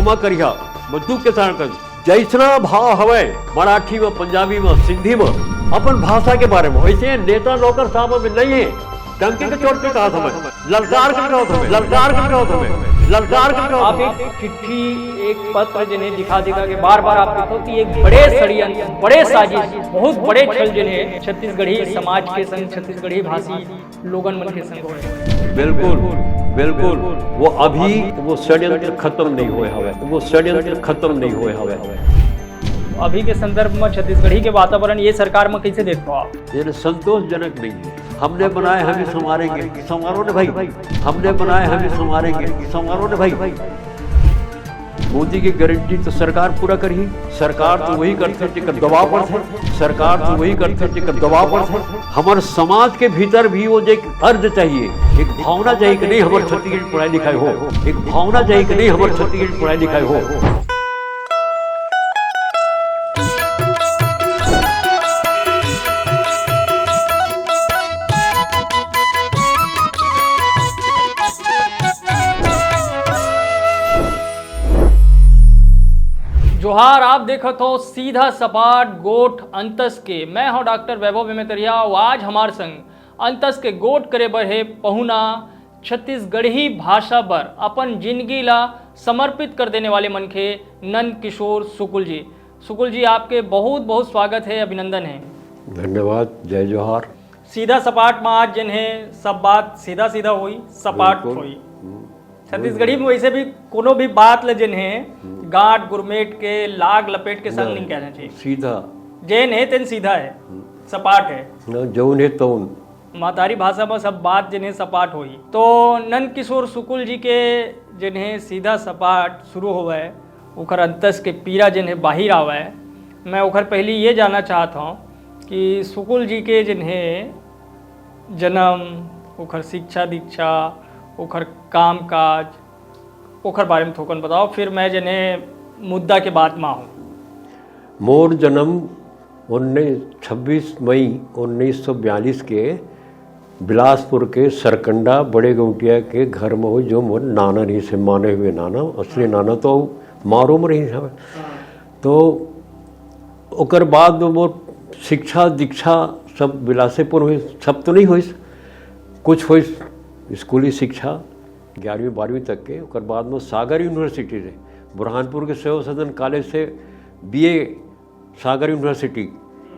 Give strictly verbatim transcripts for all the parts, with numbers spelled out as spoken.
क्षमा करिहा, बंदूक के साथ कर। जैसना भाव हवय मराठी में, पंजाबी में, सिंधी में, अपन भाषा के बारे में, वैसे नेता नौकर साहब में नहीं है। डंके के चोट पे कहा था मैं, ललकार के कहा था मैं, ललकार के कहा था मैं, ललकार के कहा था आप मैं। एक चिट्ठी, एक पत्र जिन्हें दिखा देगा कि बार बार आप देखो कि एक बड़े षड्यंत्र, बड़े साजिश, बहुत बड़े छल जिन्हें छत्तीसगढ़ी समाज के संग, छत्तीसगढ़ी भाषी लोगन मन के संग होए। बिल्कुल, बिल्कुल। वो अभी वो षड्यंत्र खत्म नहीं हुए हवे, वो षड्यंत्र खत्म नहीं हुए हवे। अभी के संदर्भ में छत्तीसगढ़ी के वातावरण ये सरकार में कैसे देखते हो आप? ये संतोषजनक नहीं है। हमने बनाए, हम ही संवारेंगे, संवारो ने भाई। हमने बनाए, हम ही संवारेंगे, संवारो ने भाई। मोदी की गारंटी तो सरकार पूरा करही। सरकार तो वही करथे जेकर दबाव पड़थे, सरकार तो वही करथे जेकर दबाव पड़थे। हमर समाज के भीतर भी वो जे एक अर्ज चाहिए, एक भावना चाहिए कि नहीं, हमर छत्तीसगढ़ पढ़ाई लिखाई हो, एक भावना चाहिए कि नहीं, हमर छत्तीसगढ़ पढ़ाई लिखाई हो। जोहार, आप देखत हो सीधा सपाट गोठ अंतस के। मैं हूं डॉक्टर वैभव बेमेतरिया। अउ आज हमार संग अंतस के गोठ करे बर हे पहुना, छत्तीसगढ़ी भाषा बर अपन जिंदगी ला समर्पित कर देने वाले मनखे नंद किशोर सुकुल जी। सुकुल जी, आपके बहुत बहुत स्वागत है, अभिनंदन है। धन्यवाद, जय जोहार। सीधा सपाट में आज जिन्हें सब बात सीधा सीधा होई, सपाट बिल्कुल। होई। हम्म। छत्तीसगढ़ी में वैसे भी कोनो भी बात ल जिन्हें हम्म। गांठ गुरमेट के, लाग लपेट के संग नहीं। नहीं कहना चाहिए। सीधा। जेन हे तेन सीधा है, हम्म। सपाट है। न जौन हे तौन। महतारी भाषा में सब बात जिन्हें सपाट होई। तो नंद किशोर सुकुल जी के जिन्हें सीधा सपाट शुरू होवे, ओखर अंतस के पीरा जिन्हें बाहिर आवे, मैं ओखर पहली ये जानना चाहत हूँ कि सुकुल जी के जिन्हें जन्म, ओखर शिक्षा दीक्षा, ओखर काम काज, ओखर बारे में थोकन बताओ, फिर मैं जिन्हें मुद्दा के बात में आऊँ। मोर जन्म उन्नीस, छब्बीस मई उन्नीस सौ बयालीस के बिलासपुर के सरकंडा बड़े गौंटिया के घर में होई, जो मोर नाना रहिस हे, माने हुए नाना, असली नाना तो मारो में रहिस हवे। तो ओकर बाद में मोर शिक्षा दीक्षा सब बिलासेपुर होइस, सब तो नहीं होइस, कुछ होइस स्कूली शिक्षा ग्यारहवीं बारहवीं तक के। ओकर बाद में सागर यूनिवर्सिटी से, बुरहानपुर के सेवा सदन कॉलेज से बीए सागर यूनिवर्सिटी,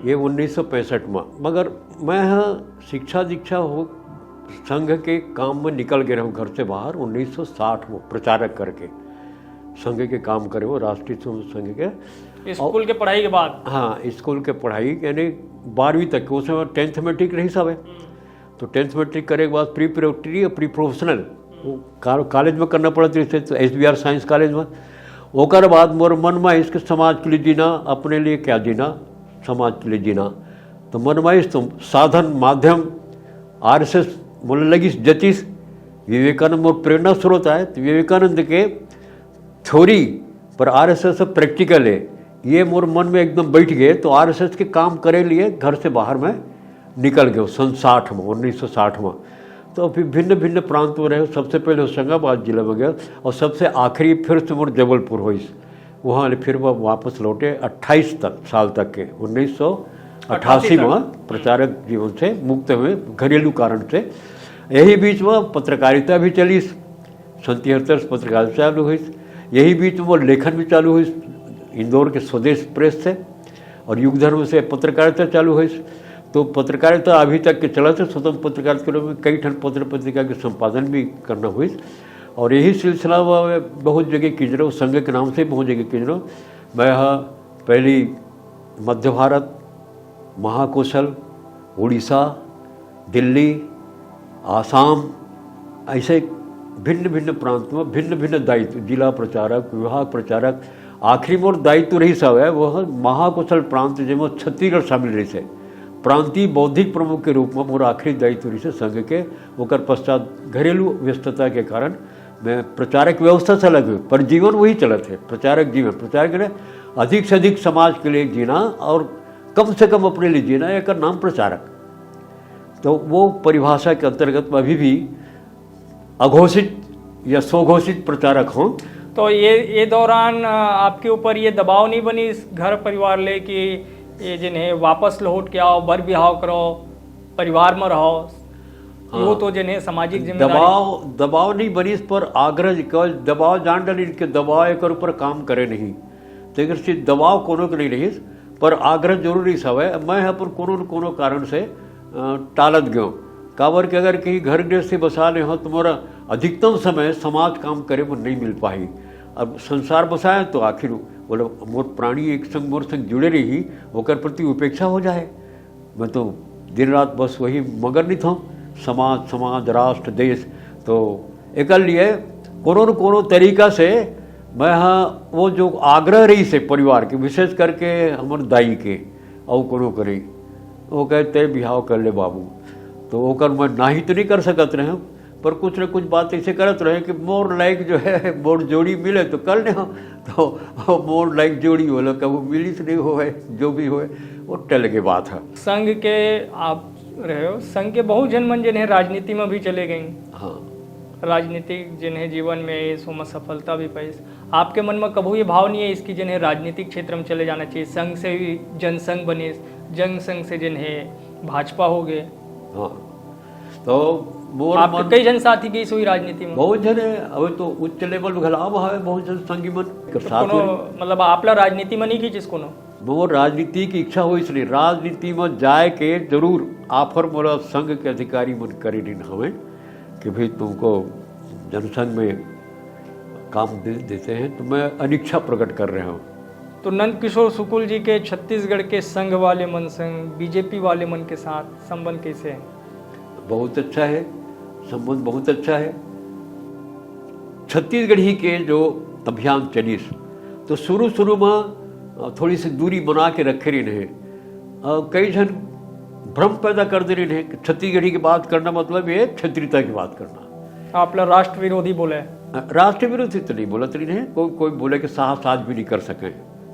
ये उन्नीस सौ पैंसठ में। मगर मैं ह शिक्षा दीक्षा हो संघ के काम में निकल गए रहूँ घर से बाहर उन्नीस सौ साठ में, प्रचारक करके संघ के काम करे हो, राष्ट्रीय स्वयं संघ के। स्कूल के पढ़ाई के बाद? हाँ, स्कूल के पढ़ाई यानी बारहवीं तक के, उस समय टेंथ मैट्रिक रहिस हवे। तो टेंथ मैट्रिक करे के बाद प्री प्रिपरेटरी और प्री प्रोफेशनल वो का-, कॉलेज में करना पड़त रहिस हे, तो एस बी आर साइंस कॉलेज में। ओकर बाद मोर मन में इसके समाज के लिए जीना, अपने लिए क्या जीना, समाज के लिए जीना। तो मन में इस तो साधन माध्यम आर एस एस मोला लगिस, जचिस। विवेकानंद मोर प्रेरणा स्रोत आय, तो विवेकानंद के थ्योरी पर आर एस एस प्रैक्टिकल है, ये मोर मन में एकदम बैठ गए। तो आर एस एस के काम करे लिए घर से बाहर मैं निकल गए सन साठ में, उन्नीस सौ साठ में। तो फिर भिन्न भिन्न प्रांत में रहे। सबसे पहले होशंगाबाद जिला में गए और सबसे आखिरी फिर से मोर जबलपुर होइस। वहाँ ले फिर वो वापस लौटे अट्ठाईस तक, साल तक के, उन्नीस सौ अट्ठासी में प्रचारक जीवन से मुक्त हुए घरेलू कारण से। यही बीच में पत्रकारिता भी चली, संत हरिहर पत्रकारिता चालू हुई। यही बीच में वो लेखन भी चालू हुई इंदौर के स्वदेश प्रेस से, और युग धर्म से पत्रकारिता चालू हुई। तो पत्रकारिता अभी तक के चलत हे, स्वतंत्र पत्रकारिता के रूप में कई ठन पत्र पत्रिका के संपादन भी करना हुई। और यही सिलसिला में बहुत जगह किजरो, संघ के नाम से बहुत जगह किजरो। मैं ह पहली मध्य भारत, महाकोशल, उड़ीसा, दिल्ली, आसाम, ऐसे भिन्न भिन्न प्रांत में भिन्न भिन्न दायित्व, जिला प्रचारक, विभाग प्रचारक, आखिरी मोर दायित्व रहिस हवय, वह महाकोशल प्रांत, जेमा छत्तीसगढ़ शामिल रहिस हे। प्रांतीय बौद्धिक प्रमुख के रूप में मोर आखिरी दायित्व रहिस हे संघ के। ओकर पश्चात घरेलू व्यस्तता के कारण मैं प्रचारक व्यवस्था से अलग हुए, पर जीवन वही चलत हे, प्रचारक जीवन। प्रचारक ने अधिक से अधिक समाज के लिए जीना और कम से कम अपने लिए जीना, एकर नाम प्रचारक। तो वो परिभाषा के अंतर्गत में अभी भी अघोषित या स्वघोषित प्रचारक हों, तो ये ये दौरान अ, आपके ऊपर ये दबाव नहीं बनी इस घर परिवार ले कि ये जिन्हें वापस लौट के आओ, बर बिहाव करो, परिवार में रहो? हाँ। वो तो जिन्हें सामाजिक जिम्मेदारी दबाव दबाव नहीं बनिस, पर आग्रह केवल दबाव जान डालिन के दबाव एकर ऊपर काम करे नहीं। तो एकर से दबाव कोनो के नहीं रहिस, पर आग्रह जरूर रहिस हवय। मैं ह अपन कोनो न कोनो कारण से अ, टालत गयो। काबर के अगर कहीं घर गृहस्थी बसा ले हो, तो मोरा अधिकतम समय समाज काम करे में नहीं मिल पाही। अब संसार बसाए तो आखिर बोले, मोर प्राणी एक संग मोर संग जुड़े रही, ओकर प्रति उपेक्षा हो जाए। मैं तो दिन रात बस वही मगन नहीं था, समाज, समाज, राष्ट्र, देश। तो एकर लिए कोनो न कोनो तरीका से मैं, हाँ, वो जो आग्रह रहिस हे परिवार के, विशेष करके हमर दाई के, अउ कोनो के नहीं, वो कहे, "तय बिहाव कर ले बाबू।" तो ओकर मैं नाही तो नहीं कर सकत रहे, पर कुछ न कुछ बात ऐसे करत रहे कि मोर लायक जो है, मोर जोड़ी मिले तो कर ले हम। तो मोर लायक जोड़ी बोलो, कबू मिलिस नहीं होए, जो भी होए, वो टल के बात है। संघ के आप रहे हो, संघ के बहुत झन मन जिन्हें राजनीति में भी चले गए। हाँ। राजनीतिक जिन्हें जीवन में आइस, ओमा सफलता भी पाइस। आपके मन में कभू ये भाव नहीं है इसकी जिन्हें राजनीतिक क्षेत्र में चले जाना चाहिए, संघ से भी, जनसंघ बनिस, जनसंघ से जिन्हें भाजपा हो गए? हाँ। तो मोर आपके मन कई झन साथी गई हुई राजनीति में। बहुत झन है, अभी तो उच्च लेवल घलाव है, बहुत झन संगी मन के तो साथ कोनो, में। मतलब, आपला राजनीति में नहीं खींचिस कोनो? मोर राजनीति की इच्छा होइस नहीं, राजनीति में जाए के जरूर offer मोला संघ के अधिकारी मन करे दिन हमें कि भाई तुमको जनसंघ में काम दे देते हैं, तो मैं अनिच्छा प्रकट कर रहा हूँ। तो नंद किशोर शुक्ल जी के छत्तीसगढ़ के संघ वाले मन संग बीजेपी वाले मन के साथ संबंध कैसे है? बहुत अच्छा है, संबंध बहुत अच्छा है। छत्तीसगढ़ी के जो अभियान चलिस, तो शुरू शुरू में, अ, थोड़ी सी दूरी बना के रखे रहिन हे। अ, कई झन भ्रम पैदा कर दे रहिन हे कि छत्तीसगढ़ी की बात करना मतलब ये क्षेत्रीयता की बात करना। आपला राष्ट्र विरोधी बोले? अ, राष्ट्र विरोधी तो नहीं बोलत रहिन हे, कोई, कोई बोले कि साहस आज भी नहीं कर सके,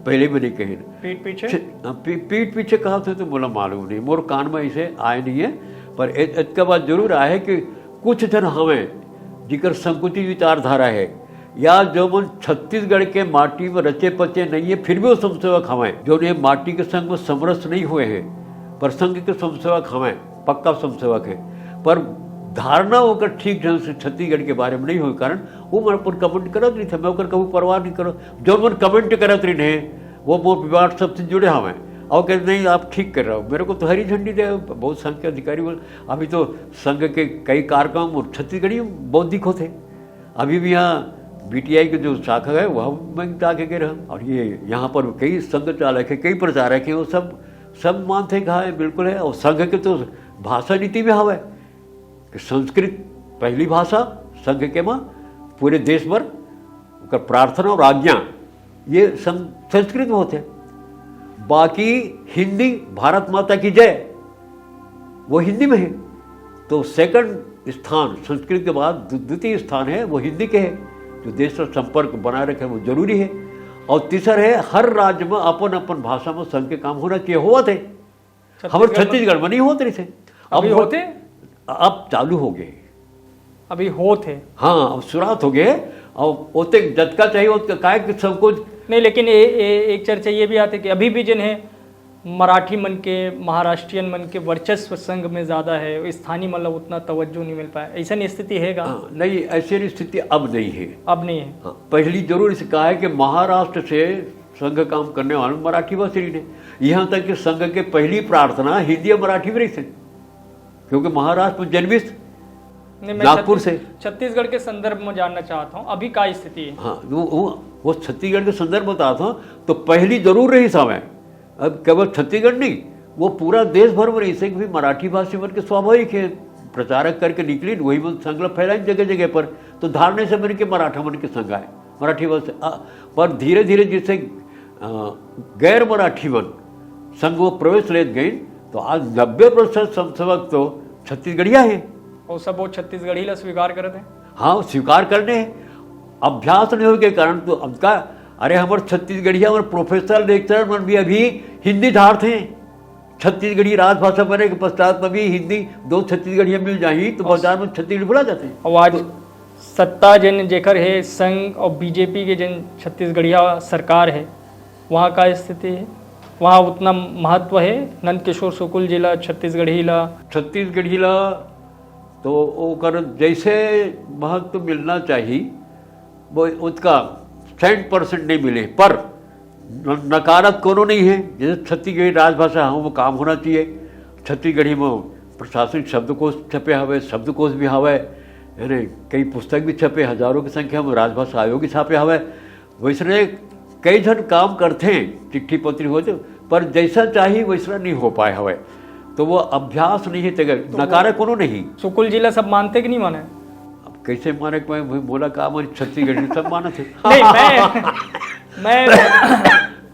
पहले भी नहीं कहे। पीठ पीछे? छ-, अ, पी-, पीठ पीछे कहा थे तो बोला मालूम नहीं, मोर कान में इसे आए नहीं है, पर ए-, इतका बात जरूर आए है कि कुछ झन हवे जिकर संकुचित विचारधारा है, या जो मन छत्तीसगढ़ के माटी में रचे पचे नहीं है, फिर भी वो स्वयंसेवक हवे, जो ये माटी के संग में समरस नहीं हुए हैं, पर संघ के स्वयंसेवक हवे, पक्का स्वयंसेवक है, पर धारणा ओकर ठीक ढंग से छत्तीसगढ़ के बारे में नहीं होए कारण वो मन अपन comment करत नहीं थे। मैं ओकर कभी परवाह नहीं करो, जो मन comment करत रही, वो मोर परिवार सबसे जुड़े हवे। और कहते, "नहीं, आप ठीक कर रहे हो।" मेरे को तो हरी झंडी दे, बहुत संघ के अधिकारी बोले, अभी तो संघ के कई कार्यक्रम और छत्तीसगढ़ी बौद्धिक होते। अभी भी यहाँ बीटीआई के जो शाखा है, वहाँ मैं जाके गए रहा। और ये यहाँ पर कई संघ चालक है, कई प्रचारक हैं, वो सब, सब मानते हैं, कहा है, बिल्कुल है। और संघ के तो भाषा नीति में हवा है कि संस्कृत पहली भाषा संघ के माँ, पूरे देश भर ओकर प्रार्थना और आज्ञा ये सं-, संस्कृत में होते हैं। बाकी हिंदी, भारत माता की जय, वो हिंदी में है। तो सेकंड स्थान संस्कृत के बाद द्व-, द्वितीय स्थान है, वो हिंदी के है, जो देश से संपर्क बनाए रखे, वो जरूरी है। और तीसर है, हर राज्य में अपन अपन भाषा में संघ के काम होना चाहिए, होवत है। हमर छत्तीसगढ़ में छत्तीसगढ़ में नहीं होत रहिसे। अब अभी हो-, होथे? अब चालू हो गए। अभी होत हे। हाँ, अब शुरुआत हो गए। अब ओते जतका चाहिए, ओतका काहे के संकोच? नहीं, लेकिन ए-, ए-, एक चर्चा ये भी आती कि अभी भी जिन्हें मराठी मन के, महाराष्ट्रियन मन के वर्चस्व संघ में ज्यादा है, स्थानीय मन ला उतना तवज्जो नहीं मिल पाया, ऐसन स्थिति है का? हाँ, नहीं, ऐसी स्थिति अब नहीं है। अब नहीं है। हाँ, पहली जरूर इसे कहा है कि महाराष्ट्र से संघ काम करने वाले मराठी भाषी ने, यहाँ तक कि संघ के पहली प्रार्थना हिंदी और मराठी में रही थी, क्योंकि महाराष्ट्र में जन्मिस, नहीं, मैं नागपुर छत्तीस-, से। छत्तीसगढ़ के संदर्भ में जानना चाहता हूँ, अभी का स्थिति है? हाँ, वो, वो, वो छत्तीसगढ़ के संदर्भ में बता था, तो पहली जरूर रही समय, अब केवल छत्तीसगढ़ नहीं, वो पूरा देश भर में रही से, क्योंकि मराठी भाषी मन के स्वाभाविक है, प्रचारक करके निकली, वही मन संघ ला फैलाई जगह जगह पर, तो धारणे से मन के मराठा मन के संघ आए, मराठी भाषा, अ, पर धीरे धीरे जिससे, अ, गैर मराठी मन संघ में प्रवेश लेत गए, तो आज नब्बे प्रतिशत संघ सेवक तो छत्तीसगढ़िया हैं। और सब वो छत्तीसगढ़ी ला स्वीकार करत हैं? हाँ, वो स्वीकार करने हैं। अभ्यास नहीं होए के कारण तो हमका, अरे, हमर छत्तीसगढ़िया, हमर प्रोफेसर, लेक्चरर मन भी अभी हिंदी धारथे। छत्तीसगढ़ी राजभाषा बने के पश्चात में भी हिंदी दो छत्तीसगढ़िया मिल जाही, तो और बाजार में छत्तीसगढ़ी भुला जाते हैं। और आज तो सत्ता जेन जेकर हे, संघ और बीजेपी के जेन छत्तीसगढ़िया सरकार हे, वहाँ का स्थिति हे? वहाँ उतना महत्व हे नंद किशोर शुक्ल जी ला, छत्तीसगढ़ी ला? छत्तीसगढ़ी ला तो ओकर जैसे महत्व मिलना चाहिए, वो उसका सेंट परसेंट नहीं मिले। पर न-, नकारत कोनो नहीं है। जैसे छत्तीसगढ़ी राजभाषा हम, वो काम होना चाहिए। छत्तीसगढ़ी में प्रशासनिक शब्दकोश छपे हवे, शब्दकोश भी हवे, यानी कई पुस्तक भी छपे, हजारों की संख्या में राजभाषा आयोग भी छापे हवे। वैसने कई झन काम करथे, चिट्ठी पत्री हो तो, पर जैसा चाहिए वैसना नहीं हो पाए हवे। तो वो अभ्यास नहीं है, तेकर तो वो नकारा कोनो नहीं। शुक्ल जी ला सब मानते कि नहीं माने? अब कैसे माने? कोई भाई बोला का, हमारी छत्तीसगढ़ी सब मानत है। नहीं, मैं, मैं,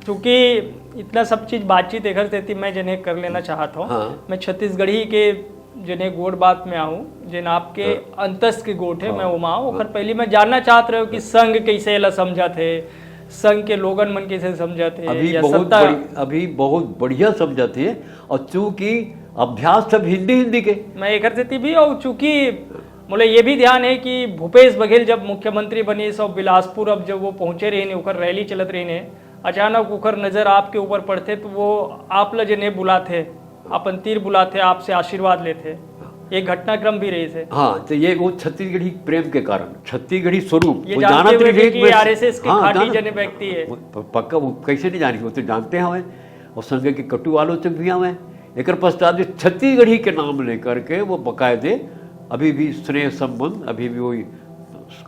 चूंकि इतना सब चीज बातचीत एकर सेती मैं जने कर लेना चाहत हूँ। हाँ। मैं छत्तीसगढ़ी के जने गोठ बात में आहूँ, जेन आपके हाँ। अंतस के गोठ है, हाँ। मैं ओमा आहूँ। ओकर हाँ। पहली मैं जानना चाहत रहे हूँ कि हाँ। संघ कैसे एला समझत हे, संघ के लोगन मन कैसे समझत हे, अभी या बहुत सत्ता बड़ी-, अभी बहुत बढ़िया समझत हे, और चूंकि अभ्यास सब हिंदी, हिंदी के। मैं एकर सेती भी, और चूंकि मोला ये भी ध्यान है कि भूपेश बघेल जब मुख्यमंत्री बनिस और बिलासपुर अब जब वो पहुंचे रहिन, ओकर रैली चलत रहिन, अचानक ओकर नजर आपके ऊपर पड़थे, तो वो आप ल जने बुलाथे, अपन तीर बुलाथे, आपसे आशीर्वाद लेथे। एक घटनाक्रम भी रहिस हे। हाँ, तो ये वो छत्तीसगढ़ी प्रेम के कारण, छत्तीसगढ़ी स्वरूप, ये वो जानते जानत हुए रहिस भी कि एक बार आरएसएस के हाँ, खाटी जानत जने व्यक्ति है। वो प-, पक्का वो कैसे नहीं जानी, वो तो जानते हवे, और संघ के कटु आलोचक भी हवे। एकर पश्चात भी छत्तीसगढ़ी के नाम लेकर के वो बाकायदे अभी भी स्नेह संबंध, अभी भी वही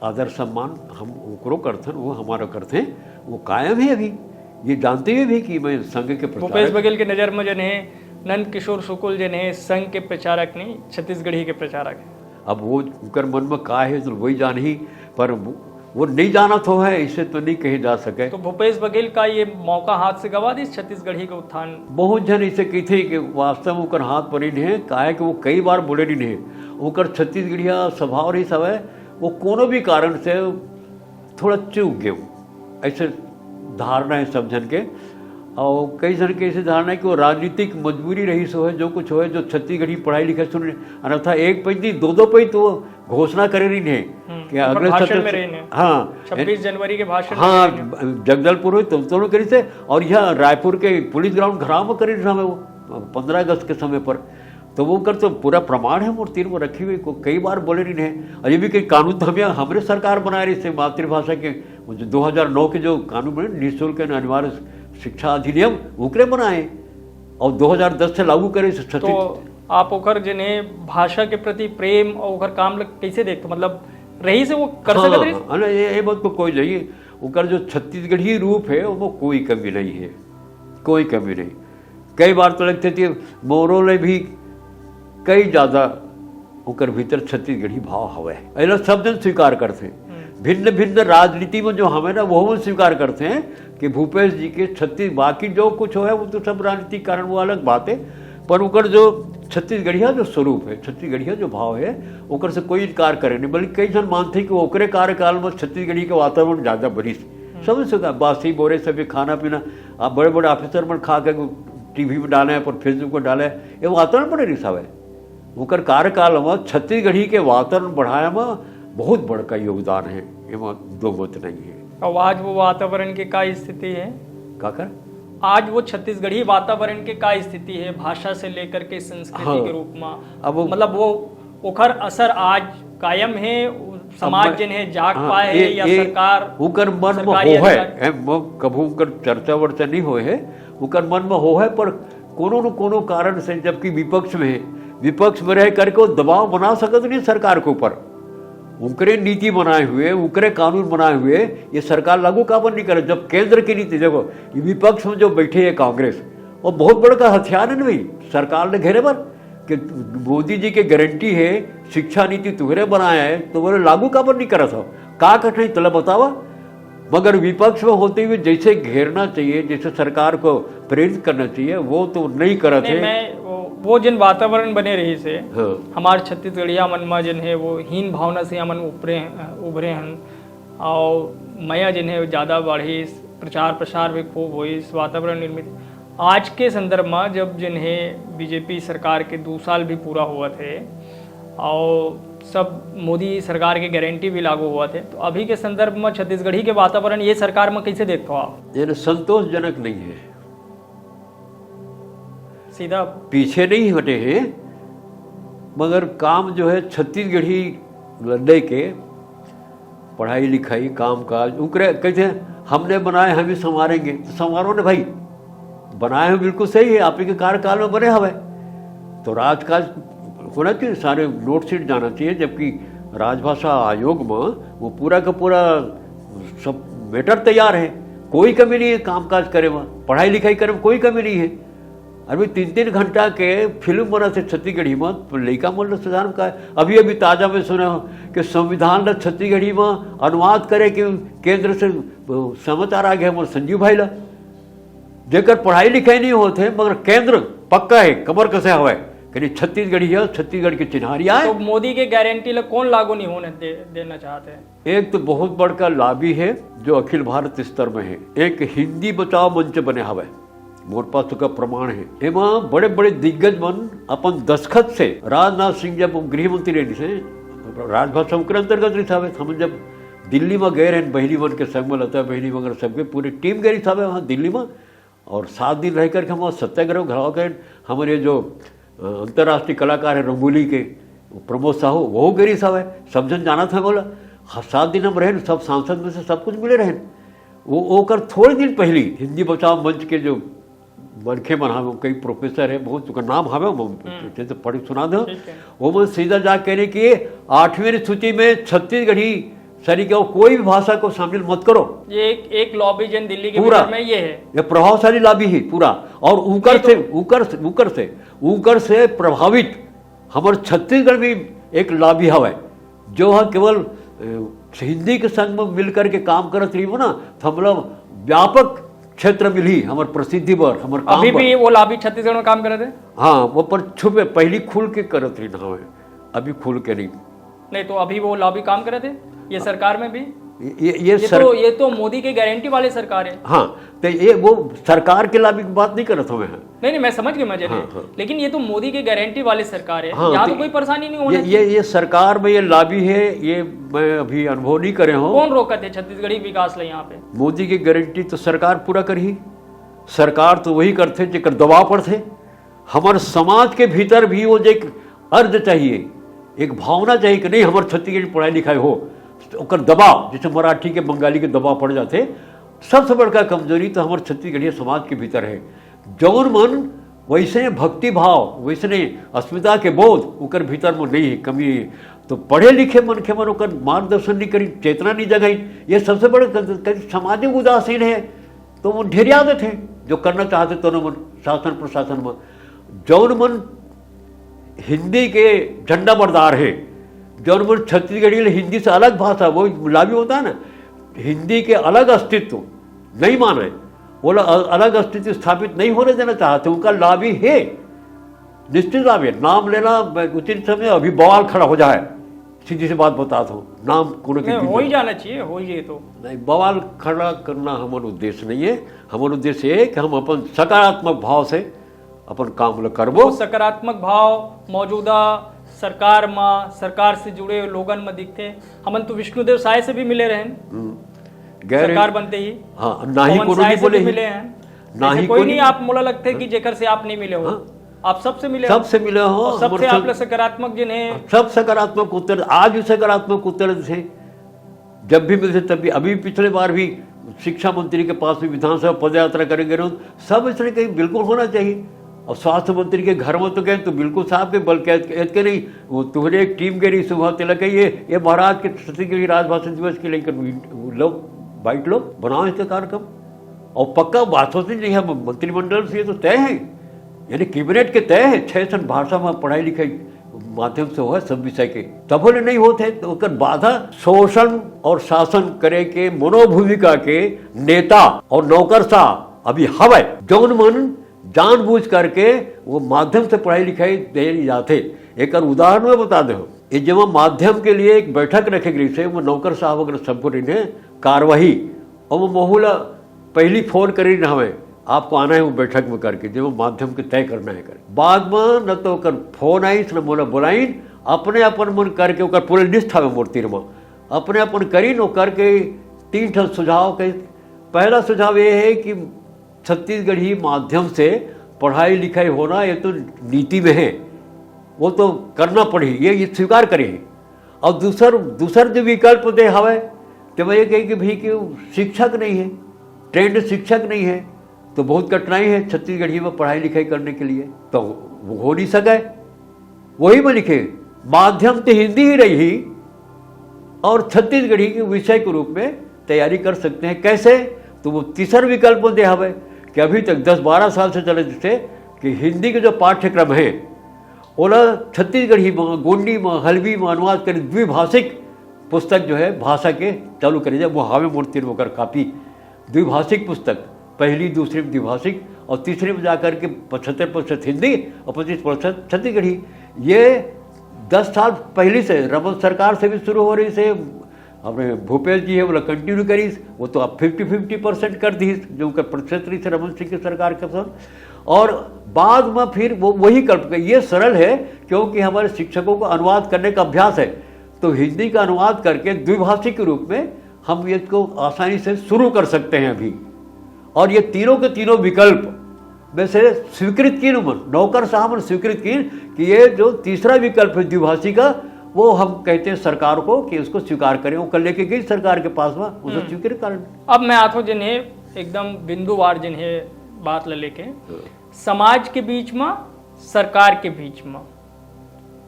आदर सम्मान हम ओकरो करथन, वो हमारा करथे, वो कायम है अभी। ये जानते हुए भी कि मैं संघ के प्रचारक भूपेश बघेल के नजर में जने नंद किशोर शुक्ल जने संघ के प्रचारक नहीं, छत्तीसगढ़ी के प्रचारक है। अब वो उनकर मन में का है, तो वही जानही, पर वो, वो नहीं जानत हो है, इसे तो नहीं कहे जा सके। तो भूपेश बघेल का ये मौका हाथ से गवा दिस छत्तीसगढ़ी के उत्थान? बहुत झन इसे कहिथे कि वास्तव में ओकर हाथ परे नहीं है, काहे कि वो कई बार बोले नहीं है। ओकर छत्तीसगढ़िया स्वभाव रहिस हवे, वो कोनो भी कारण से थोड़ा चूक गए, ऐसे धारणा है सब झन के। और कई झन के ऐसे धारणा है कि वो राजनीतिक मजबूरी रहिस होहे, जो कुछ होहे, जो छत्तीसगढ़ी पढ़ाई लिखाई सुन, अन्यथा एक पैज नहीं, दो दो पैज तो वो घोषणा करे रहिन हे हम्म, कि ओकर अगले भाषण सत्र में से रहिन हे। हाँ, छब्बीस जनवरी के भाषण में हाँ, रहिन हे। जगदलपुर में तो दोनों करिस हे, और यह रायपुर के पुलिस ग्राउंड घराव में करे रहिन हे वो पंद्रह अगस्त के समय पर। तो वो कर तो पूरा प्रमाण है, मोर तीर में रखी हुई, को कई बार बोले रहिन हे। और ये भी कि कानून तो हम यहाँ, हमरे सरकार बनाए रहिस हे मातृभाषा के, वो जो दो हज़ार नौ के जो कानून बने, निःशुल्क एवं अनिवार्य शिक्षा अधिनियम, ओकरे बनाए, और दो हज़ार दस से लागू करे से छत्तीस तो आप ओकर जने भाषा के प्रति प्रेम और ओकर काम ल कैसे देखते? मतलब, रहिस हे वो कर हाँ, सकत रहिस? हाँ, नहीं, ये, ये बात तो कोई नहीं, ओकर जो छत्तीसगढ़ी रूप है, वो कोई कमी नहीं है, कोई कमी नहीं। कई बार तो लगथे कि मोरो ले भी कई ज्यादा ओकर भीतर छत्तीसगढ़ी भाव हवे। एला सब जन स्वीकार करथे। हम्म। भिन्न-भिन्न राजनीति में जो हवे ना, वो स्वीकार करथे कि भूपेश जी के छत्तीस, बाकी जो कुछ होवे, वो तो सब राजनीतिक कारण, वो अलग बात है। पर ओकर जो छत्तीसगढ़िया जो स्वरूप है, छत्तीसगढ़िया जो भाव है, ओकर से कोई इनकार करे नहीं। बल्कि कई जन मानथे कि ओकरे कार्यकाल में छत्तीसगढ़ी के वातावरण ज्यादा बनिस। हम्म। समझ सकता, बासी बोरे सभी खाना पीना, आप बड़े-बड़े ऑफिसर मन खा के टीवी में डाले, पर Facebook में डाले, ये वातावरण बने रहिस हवे। ओकर कार्यकाल में छत्तीसगढ़ी के वातावरण बढ़ाए में बहुत बड़का योगदान है, एमा दो मत नहीं है। अब आज वो वातावरण के का स्थिति है? काकर? आज वो छत्तीसगढ़ी वातावरण के का स्थिति है, भाषा से लेकर के संस्कृति हाँ। के रूप में? अब वो मतलब, वो ओकर असर आज कायम है, उ-, समाज अब मैं जेन है, जाग हाँ, पाए है ए-, या ए-, सरकार, ओकर मन में सरकारी हो है, अधिकारी? ए, म-, कभू ओकर चर्चा वर्चा नहीं होए है, ओकर मन में हो है, पर कोनो न कोनो कारण से, जबकि विपक्ष में है, विपक्ष में रह करके वो दबाव बना सकत नहीं सरकार के ऊपर। उनकरे नीति बनाए हुए, उनकरे कानून बनाए हुए ये सरकार लागू काबर नहीं करे? जब केंद्र की नीति, देखो, ये विपक्ष में जो बैठे है कांग्रेस, वो बहुत बड़का हथियार है ना भाई, सरकार ने घेरे बर कि मोदी जी के गारंटी है, शिक्षा नीति तुहरे बनाया है, तो बोले लागू काबर नहीं करत हो? का कठिनाई तला बतावा? मगर विपक्ष में होते हुए जैसे घेरना चाहिए, जैसे सरकार को प्रेरित करना चाहिए, वो तो नहीं करत नहीं, है। मैं वो, वो जिन वातावरण बने रहिस हे, हाँ। हमार छत्तीसगढ़िया मन में जिन है वो हीन भावना से हमन उपरे, उभरे हन, और मया जिन है ज्यादा बढ़िस, प्रचार प्रसार भी खूब होइस, वातावरण निर्मित। आज के संदर्भ में जब जिन है बीजेपी सरकार के दो साल भी पूरा होवत है, और सब मोदी सरकार के गारंटी भी लागू होवत हे, तो अभी के संदर्भ में छत्तीसगढ़ी के वातावरण ये सरकार में कैसे देखते हो आप? ये न संतोषजनक नहीं है। सीधा पीछे नहीं हटे हैं, मगर काम जो है छत्तीसगढ़ी लेके पढ़ाई लिखाई, काम काज, उकरे कहते हैं, "हमने बनाए, हम ही संवारेंगे।" तो संवारो ने भाई, बनाए हो बिल्कुल सही है, आप ही के कार्यकाल में बने हवे, तो राजकाज होना चाहिए, सारे नोट शीट जाना चाहिए। जबकि राजभाषा आयोग में वो पूरा का पूरा सब मैटर तैयार है, कोई कमी नहीं है कामकाज करे में, पढ़ाई लिखाई करे में कोई कमी नहीं है। अभी तीन तीन घंटा के फिल्म बना थे छत्तीसगढ़ी में, तो लइका मन ल सुधार का। अभी अभी ताजा में सुना कि संविधान ल छत्तीसगढ़ी में अनुवाद करे के केंद्र से समाचार आ गया हमारे संजीव भाई ला, जेकर पढ़ाई लिखाई नहीं होते, मगर केंद्र पक्का है, कमर कसे हवे, कहीं छत्तीसगढ़ी है, छत्तीसगढ़ के चिन्हारी आए। तो मोदी के गारंटी ला कौन लागू नहीं होने दे, देना चाहते हैं? एक तो बहुत बड़का लॉबी है जो अखिल भारत स्तर में है, एक हिंदी बचाओ मंच बने हवे, मोर पास ओकर प्रमाण है। एमा बड़े बड़े दिग्गज मन अपन दस्तखत से, राजनाथ सिंह जब गृह मंत्री रहे से, राजभाषा ओकरे अंतर्गत रही हवे। हम जब दिल्ली में गए रहे बहिनी मन के संग में, लता बहिनी वगैरह सबके पूरी टीम गई हवे वहाँ दिल्ली में, और सात दिन रह करके हम वहाँ सत्याग्रह घराव के हमारे जो अ, अंतर्राष्ट्रीय कलाकार है रंगोली के, प्रमोद साहू, वो गरी साहब है, सब जन जाना था बोला। हाँ, सात दिन हम रहे, सब सांसद में से सब कुछ मिले रहे। वो ओकर थोड़े दिन पहली हिंदी बचाओ मंच के जो मनखे मन हवे, कई प्रोफेसर है, बहुत ओकर नाम हवे, हम जैसे पढ़ के सुना दो। ठीक है। वो मन सीधा जा कह रहे कि आठवीं सूची में छत्तीसगढ़ी सरी के कोई भी भाषा को शामिल मत करो। ये एक एक लॉबी जन दिल्ली के पूरा। भीतर में ये है। ये प्रभावशाली लॉबी है पूरा। और उकर से उकर से उकर से उकर से प्रभावित हमर छत्तीसगढ़ में एक लॉबी हवे, जो ह केवल अ, हिंदी के संग में मिल करके काम करत रही हो ना, तो हमला व्यापक क्षेत्र मिली हमर प्रसिद्धि बर, हमर काम अभी बर। भी वो लॉबी छत्तीसगढ़ में काम करत हे? हाँ, वो पर छुपे पहली खुल के करत रही ना हवे, अभी खुल के नहीं। नहीं तो अभी वो लॉबी काम करत हे ये सरकार में भी? ये ये ये सर तो ये तो मोदी के गारंटी वाले सरकार है। हाँ, तो ये वो सरकार के लॉबी की बात नहीं करत हवे हैं। नहीं नहीं, मैं समझ गया, मैं जरे। हाँ, हाँ। लेकिन ये तो मोदी के गारंटी वाले सरकार है, हाँ, यहाँ तो तो कोई परेशानी नहीं होना ये ये ये सरकार में ये लॉबी है, ये मैं अभी अनुभव नहीं करे हूँ। कौन रोकत हे छत्तीसगढ़ी विकास ला यहाँ पे? मोदी की गारंटी तो सरकार पूरा करही। सरकार तो वही करथे जेकर दबाव पड़थे। हमर समाज के भीतर भी वो जे एक अर्ज चाहिए, एक भावना चाहिए कि नहीं, हमर छत्तीसगढ़ी पढ़ाई लिखाई हो, ओकर दबाव, जैसे मराठी के, बंगाली के दबाव पड़ जाथे। सबसे बड़का कमजोरी तो हमर छत्तीसगढ़िया समाज के भीतर है। जौन मन वैसने भक्ति भाव, वैसने अस्मिता के बोध ओकर भीतर में नहीं है, कमी है, तो पढ़े लिखे मनखे मन ओकर मार्गदर्शन नहीं करी, चेतना नहीं जगाई। ये सबसे बड़े क-, क-, सामाजिक उदासीन है। तो वो ढेरिया देथे जो करना चाहते दोनों मन शासन प्रशासन में। जौन मन हिंदी के झंडा बरदार है, जौन मन छत्तीसगढ़ी ले हिंदी से अलग भाषा, वो लाभी होता है ना, हिंदी के अलग अस्तित्व नहीं माने, वो लोग अ-, अलग अस्तित्व स्थापित नहीं होने देना चाहते, उनका लाभी है, निश्चित लाभी है। नाम लेना उचित समय अभी बवाल खड़ा हो जाए। सीधी सी बात बताता हूँ, नाम कोनो के नहीं, बीच हो ही में। जाना चाहिए, हो ही तो। नहीं, बवाल खड़ा करना हमारा उद्देश्य नहीं है। हमारा उद्देश्य ये है कि हम अपन सकारात्मक भाव से अपन काम ल करबो। वो सकारात्मक भाव मौजूदा सरकार में, सरकार से जुड़े लोगन में दिखते। हमन तो विष्णुदेव साय से भी मिले रहेन हम्म। गैर सरकार बनते ही। हाँ, ना ही पवन कोनो साय नहीं से बोले भी ही। मिले हैं। ना ऐसे ही कोई कोई नहीं नहीं। आप मोला लगते कि जेकर से आप नहीं मिले हो। हाँ। आप सबसे मिले हो। सबसे मिले हो, और सबसे हमर आप सब- लोग सकारात्मक जिन है। सब सकारात्मक उत्तर, आज भी सकारात्मक उत्तर थे। जब भी मिलते तब भी, अभी पिछले बार भी शिक्षा मंत्री के पास भी विधानसभा पदयात्रा करेंगे ना, सब इसने कहीं बिल्कुल होना चाहिए। और स्वास्थ्य मंत्री के घर में तो गए तो बिल्कुल साफ के, बल्कि ऐत-, ऐत के नहीं, वो तुम्हारे एक टीम गई रही सुबह, तिलक है ये, ये महाराज के छत्तीसगढ़ी राजभाषा दिवस के लेकर लो, बाइट लो, बनाओ इसका कार्यक्रम। और पक्का बात होती नहीं है, मंत्रिमंडल से ये तो तय है, यानी कैबिनेट के तय है, छह सन भाषा में पढ़ाई लिखाई माध्यम से हो सब विषय के, तब ले नहीं होते तो ओकर बाधा शोषण और शासन करे के मनोभूमिका के नेता और नौकरशाह अभी हवे, जौन मन जानबूझ करके वो माध्यम से पढ़ाई लिखाई दे जाते। एक उदाहरण मैं बता दे, ये जब माध्यम के लिए एक बैठक रखे गई से वो नौकरशाह वगैरह सबको ने कार्यवाही और वो महूला पहली फोन करी न हमें, आपको आना है वो बैठक में करके, जब वो माध्यम के तय करना है करे। बाद में न तो ओकर फोन आई, न मोला बुलाइन, अपने अपन मन करके, ओकर पूरे लिस्ट हवे मोर तीर म, अपने अपन करिन, ओ करके तीन ठन सुझाव के। पहला सुझाव ये है कि छत्तीसगढ़ी माध्यम से पढ़ाई लिखाई होना, ये तो नीति में है, वो तो करना पड़ही, ये, ये स्वीकार करे। और दूसर, दूसर जो विकल्प दे हवे, तो मैं ये कही कि भाई कि शिक्षक नहीं है, ट्रेंड शिक्षक नहीं है, तो बहुत कठिनाई है छत्तीसगढ़ी में पढ़ाई लिखाई करने के लिए, तो वो हो नहीं सके। वही में लिखे, माध्यम तो हिंदी ही रही और छत्तीसगढ़ी के विषय के रूप में तैयारी कर सकते हैं। कैसे? तो वो तीसर विकल्प दे हवे कि अभी तक दस बारह साल से चले, जैसे कि हिंदी के जो पाठ्यक्रम है, ओला छत्तीसगढ़ी में, गोंडी में, हल्बी में अनुवाद करी, द्विभाषिक पुस्तक जो है भाषा के चालू करे जाए, वो हवे मोर तीर ओकर कॉपी। द्विभाषिक पुस्तक, पहली, दूसरी में द्विभाषिक और तीसरी में जाकर के पचहत्तर प्रतिशत हिंदी और पच्चीस प्रतिशत छत्तीसगढ़ी। ये दस साल पहले से रमन सरकार से भी शुरू हो रही से, अपने भूपेश जी है, वो कंटिन्यू करीस, वो तो अब फिफ्टी फिफ्टी परसेंट कर दी, जो उनका प्रतिशत रही से रमन सिंह की सरकार के समय। और बाद में फिर वो वही कल्प, ये सरल है, क्योंकि हमारे शिक्षकों को अनुवाद करने का अभ्यास है, तो हिंदी का अनुवाद करके द्विभाषी के रूप में हम इसको आसानी से शुरू कर सकते हैं अभी। और ये तीनों के तीनों विकल्प में से स्वीकृत कीन उमन, नौकरशाह मन स्वीकृत कीन कि ये जो तीसरा विकल्प है द्विभाषी का, वो हम कहते हैं सरकार को कि उसको स्वीकार करें। वो कर लेके गई सरकार के पास में, उसे हम्म। स्वीकृत कारण। अब मैं आथो जिन्हें एकदम बिंदुवार जिन्हें बात ले लेके, हाँ। समाज के बीच में, सरकार के बीच में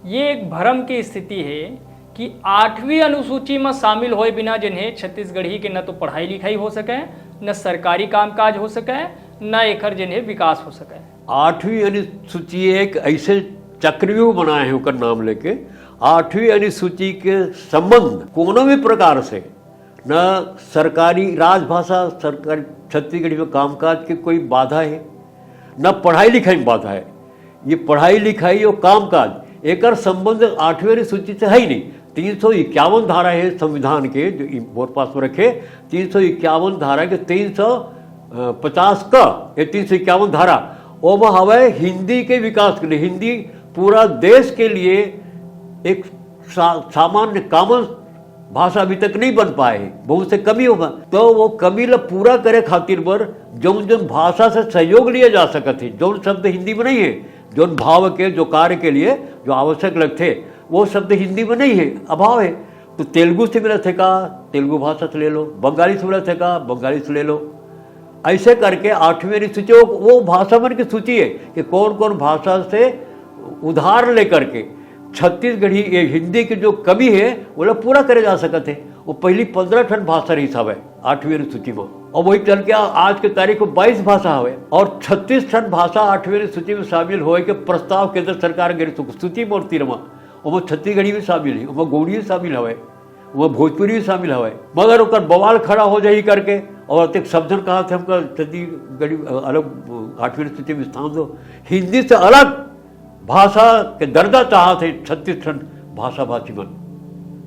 ये एक भरम की स्थिति है कि आठवीं अनुसूची में शामिल होए बिना जिन्हें छत्तीसगढ़ी के न तो पढ़ाई लिखाई हो सके, न सरकारी कामकाज हो सके, न एकर जिन्हें विकास हो सके। आठवीं अनुसूची एक ऐसे चक्रव्यूह बनाए हैं ओकर नाम लेके। आठवीं अनुसूची के संबंध कोनो भी प्रकार से न सरकारी राजभाषा, सरकारी छत्तीसगढ़ी में कामकाज के कोई बाधा है, न पढ़ाई लिखाई में बाधा है। ये पढ़ाई लिखाई और कामकाज, एकर संबंध आठवीं अनुसूची से है ही नहीं। तीन सौ इक्यावन धारा है संविधान के, जो इ-, मोर पास में रखे, तीन सौ इक्यावन धारा के तीन सौ पचास का, ये तीन सौ इक्यावन धारा, ओमा हवय हिंदी के विकास के लिए, हिंदी पूरा देश के लिए एक सा-, सामान्य, कॉमन भाषा अभी तक नहीं बन पाए है, बहुत से कमी होगा। तो वो कमी ला पूरा करे खातिर बर जौन जौन भाषा से सहयोग लिया जा सकत है, जौन शब्द हिंदी में नहीं है, जौन भाव के, जो कार्य के लिए जो आवश्यक लगथे, वो शब्द हिंदी में नहीं है, अभाव है, तो तेलुगु से मिलत है का, तेलुगु भाषा से ले लो, बंगाली से मिलत है का, बंगाली से ले लो। ऐसे करके आठवीं अनुसूची वो, वो भाषा मन की सूची है कि कौन कौन भाषा से उधार लेकर के छत्तीसगढ़ी, ये हिंदी की जो कमी है, वो लोग पूरा करे जा सकत है। वो पहली पंद्रह ठन भाषा रही हवे आठवीं अनुसूची में, और वही चल के आज के तारीख को बाईस भाषा हवे और छत्तीस ठन भाषा आठवीं अनुसूची में शामिल होए के प्रस्ताव केंद्र सरकार के सूची मोर तीर में, ओमा छत्तीसगढ़ी भी शामिल है, ओमा गोंडी भी शामिल हवे, ओमा भोजपुरी भी शामिल हवे। मगर ओकर बवाल खड़ा हो जाही करके, और अतेक सब झन कहा थे हमका छत्तीसगढ़ी अलग आठवीं अनुसूची में स्थान दो, हिंदी से अलग भाषा के दर्जा चाहत हे छत्तीस ठन भाषा भाषी मन।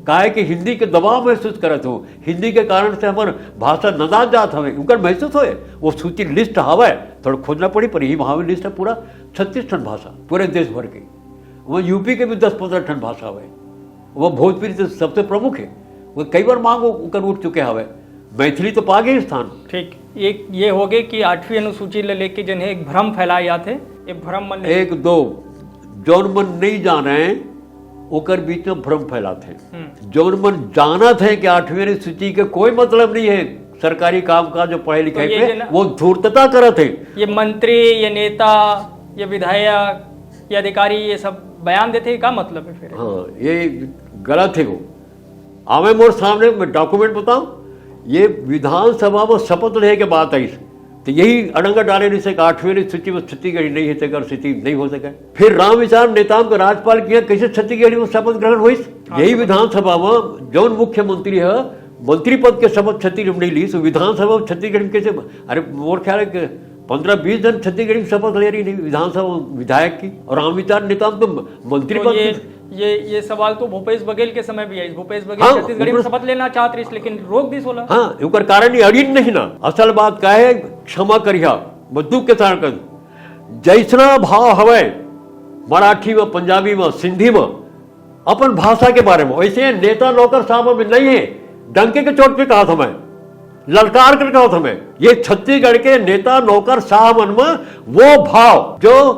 काहे कि हिंदी के दबाव महसूस करत हो, हिंदी के कारण से हमर भाषा नंदात जात हवे, उनकर महसूस होए। वो सूची लिस्ट हवय, थोड़ा खोजना पड़ी, पर यही वहाँ लिस्ट है पूरा छत्तीस ठन भाषा पूरे देश भर के। वहाँ यूपी के भी दस पंद्रह ठन भाषा हवे। वो भोजपुरी तो सबसे प्रमुख है, वो कई बार मांग उनकर उठ चुके हवे। मैथिली तो पा गई स्थान। ठीक, एक ये हो गए कि आठवीं अनुसूची ले लेके जिन्हें एक भ्रम फैलाए जाते, ये भ्रम मन नहीं। एक दो, जौन मन नहीं जाने, ओकर बीच में भ्रम फैलाते हैं। हम्म। जौन मन जानत है कि आठवीं अनुसूची के कोई मतलब नहीं है सरकारी काम काज और पढ़ाई लिखाई तो ये पे, जो ना वो धूर्तता करत है। ये मंत्री, ये नेता, ये विधायक, ये अधिकारी, ये सब बयान देते हैं, का मतलब है फिर? हाँ, ये गलत है वो। आवे मोर सामने, मैं डॉक्यूमेंट बताऊं, ये विधानसभा में शपथ लेहे के बात आई, तो यही अड़ंगा डाले रही से कि आठवीं सूची में छत्तीसगढ़ी नहीं है, तेकर स्थिति नहीं हो सके। फिर राम विचार नेताम के राज्यपाल किया, कैसे छत्तीसगढ़ी में शपथ ग्रहण होइस? हाँ, यही शपथ। विधानसभा में जौन मुख्यमंत्री है, मंत्री पद के शपथ छत्तीसगढ़ी में नहीं ली, तो विधानसभा में छत्तीसगढ़ी में कैसे? अरे, मोर ख्याल है कि पंद्रह बीस जन छत्तीसगढ़ी में शपथ ले रही नहीं, विधानसभा में विधायक की, और राम विचार नेताम तो मंत्री तो पद ये, के ये, ये सवाल तो भूपेश बघेल के समय भी आई। भूपेश बघेल हाँ, छत्तीसगढ़ी में उनमें शपथ लेना चाहत रहिस, लेकिन रोक दिस ओला। हाँ, ओकर कारण ये अड़िन नहीं ना। असल बात का है, क्षमा करिहा, मैं दुख के साथ कहूं, जैसना भाव हवय, मराठी में, पंजाबी में, सिंधी में, अपन भाषा के बारे में। वैसे नेता नौकर साहब में नहीं है, डंके के चोट पे कहा था मैं, ललकार कर कहा था मैं, ये छत्तीसगढ़ के नेता नौकर साहब मन में वो भाव जो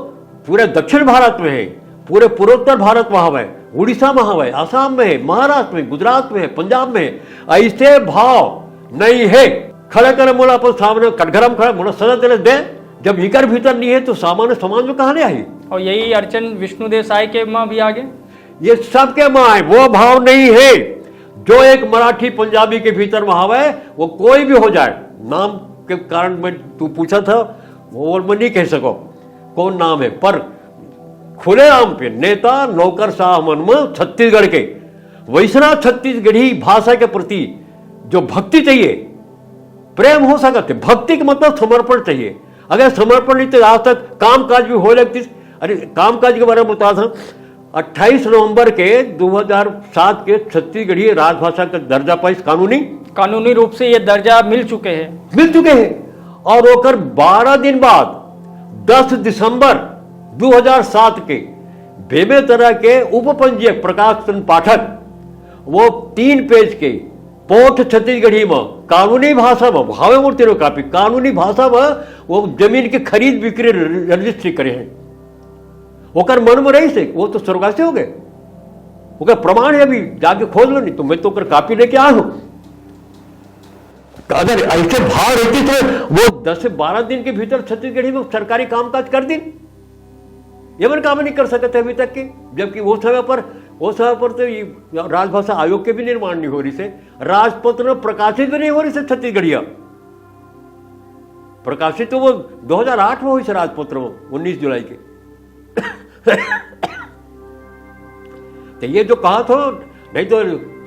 पूरे दक्षिण भारत में है, पूरे पूर्वोत्तर भारत में हवे, उड़ीसा में हवे, आसाम में है, महाराष्ट्र में, गुजरात में है, पंजाब में है, ऐसे भाव नहीं है। खड़ा करे मोला अपन सामने कटघरा में खड़ा, मोला सजा देने दे। जब इकर भीतर नहीं है तो सामान्य समाज में कहाँ ले आई? और यही अड़चन विष्णुदेव साय के माँ भी आगे। ये सबके माँ है, वो भाव नहीं है जो एक मराठी पंजाबी के भीतर में हवे। वो कोई भी हो जाए, नाम के कारण में तू पूछा था, वो मैं नहीं कह सको कौन नाम है, पर खुलेआम पे नेता नौकर साहब मन में छत्तीसगढ़ के वैसना छत्तीसगढ़ी भाषा के प्रति जो भक्ति चाहिए, प्रेम हो सकत है। भक्ति के मतलब समर्पण चाहिए। अगर समर्पण नहीं तो आज तक काम काज भी हो लगती। अरे, काम काज के बारे में बता था, अट्ठाईस नवंबर के दो हज़ार सात के छत्तीसगढ़ी राजभाषा का दर्जा पाइस कानूनी। कानूनी रूप से ये दर्जा मिल चुके हैं। मिल चुके हैं। और ओकर बारह दिन बाद, दस दिसंबर दो हज़ार सात के, बेमेतरा के उपपंजीयक प्रकाश चंद पाठक वो तीन पेज के पोठ छत्तीसगढ़ी में, कानूनी भाषा में, भावे मूर्ति रो कापी, कानूनी भाषा में वो जमीन के खरीद बिक्री रजिस्ट्री करे हैं। ओकर मन में रही से, वो तो स्वर्गवासी हो गए। ओकर प्रमाण है, अभी जाके खोज लो, नहीं तो मैं तो ओकर कापी लेके आ हूँ। अगर ऐसे भाव रहती तो वो दस से बारह दिन के भीतर छत्तीसगढ़ी में सरकारी कामकाज कर दी। ये मन काम नहीं कर सकते अभी तक के, जबकि वो समय पर, वो समय पर तो ये राजभाषा आयोग के भी निर्माण नहीं हो रही से, राजपत्र में प्रकाशित भी नहीं हो रही से छत्तीसगढ़िया। प्रकाशित तो वो दो हज़ार आठ में हुई से राजपत्र में, उन्नीस जुलाई के। तो ये जो कहा था, नहीं तो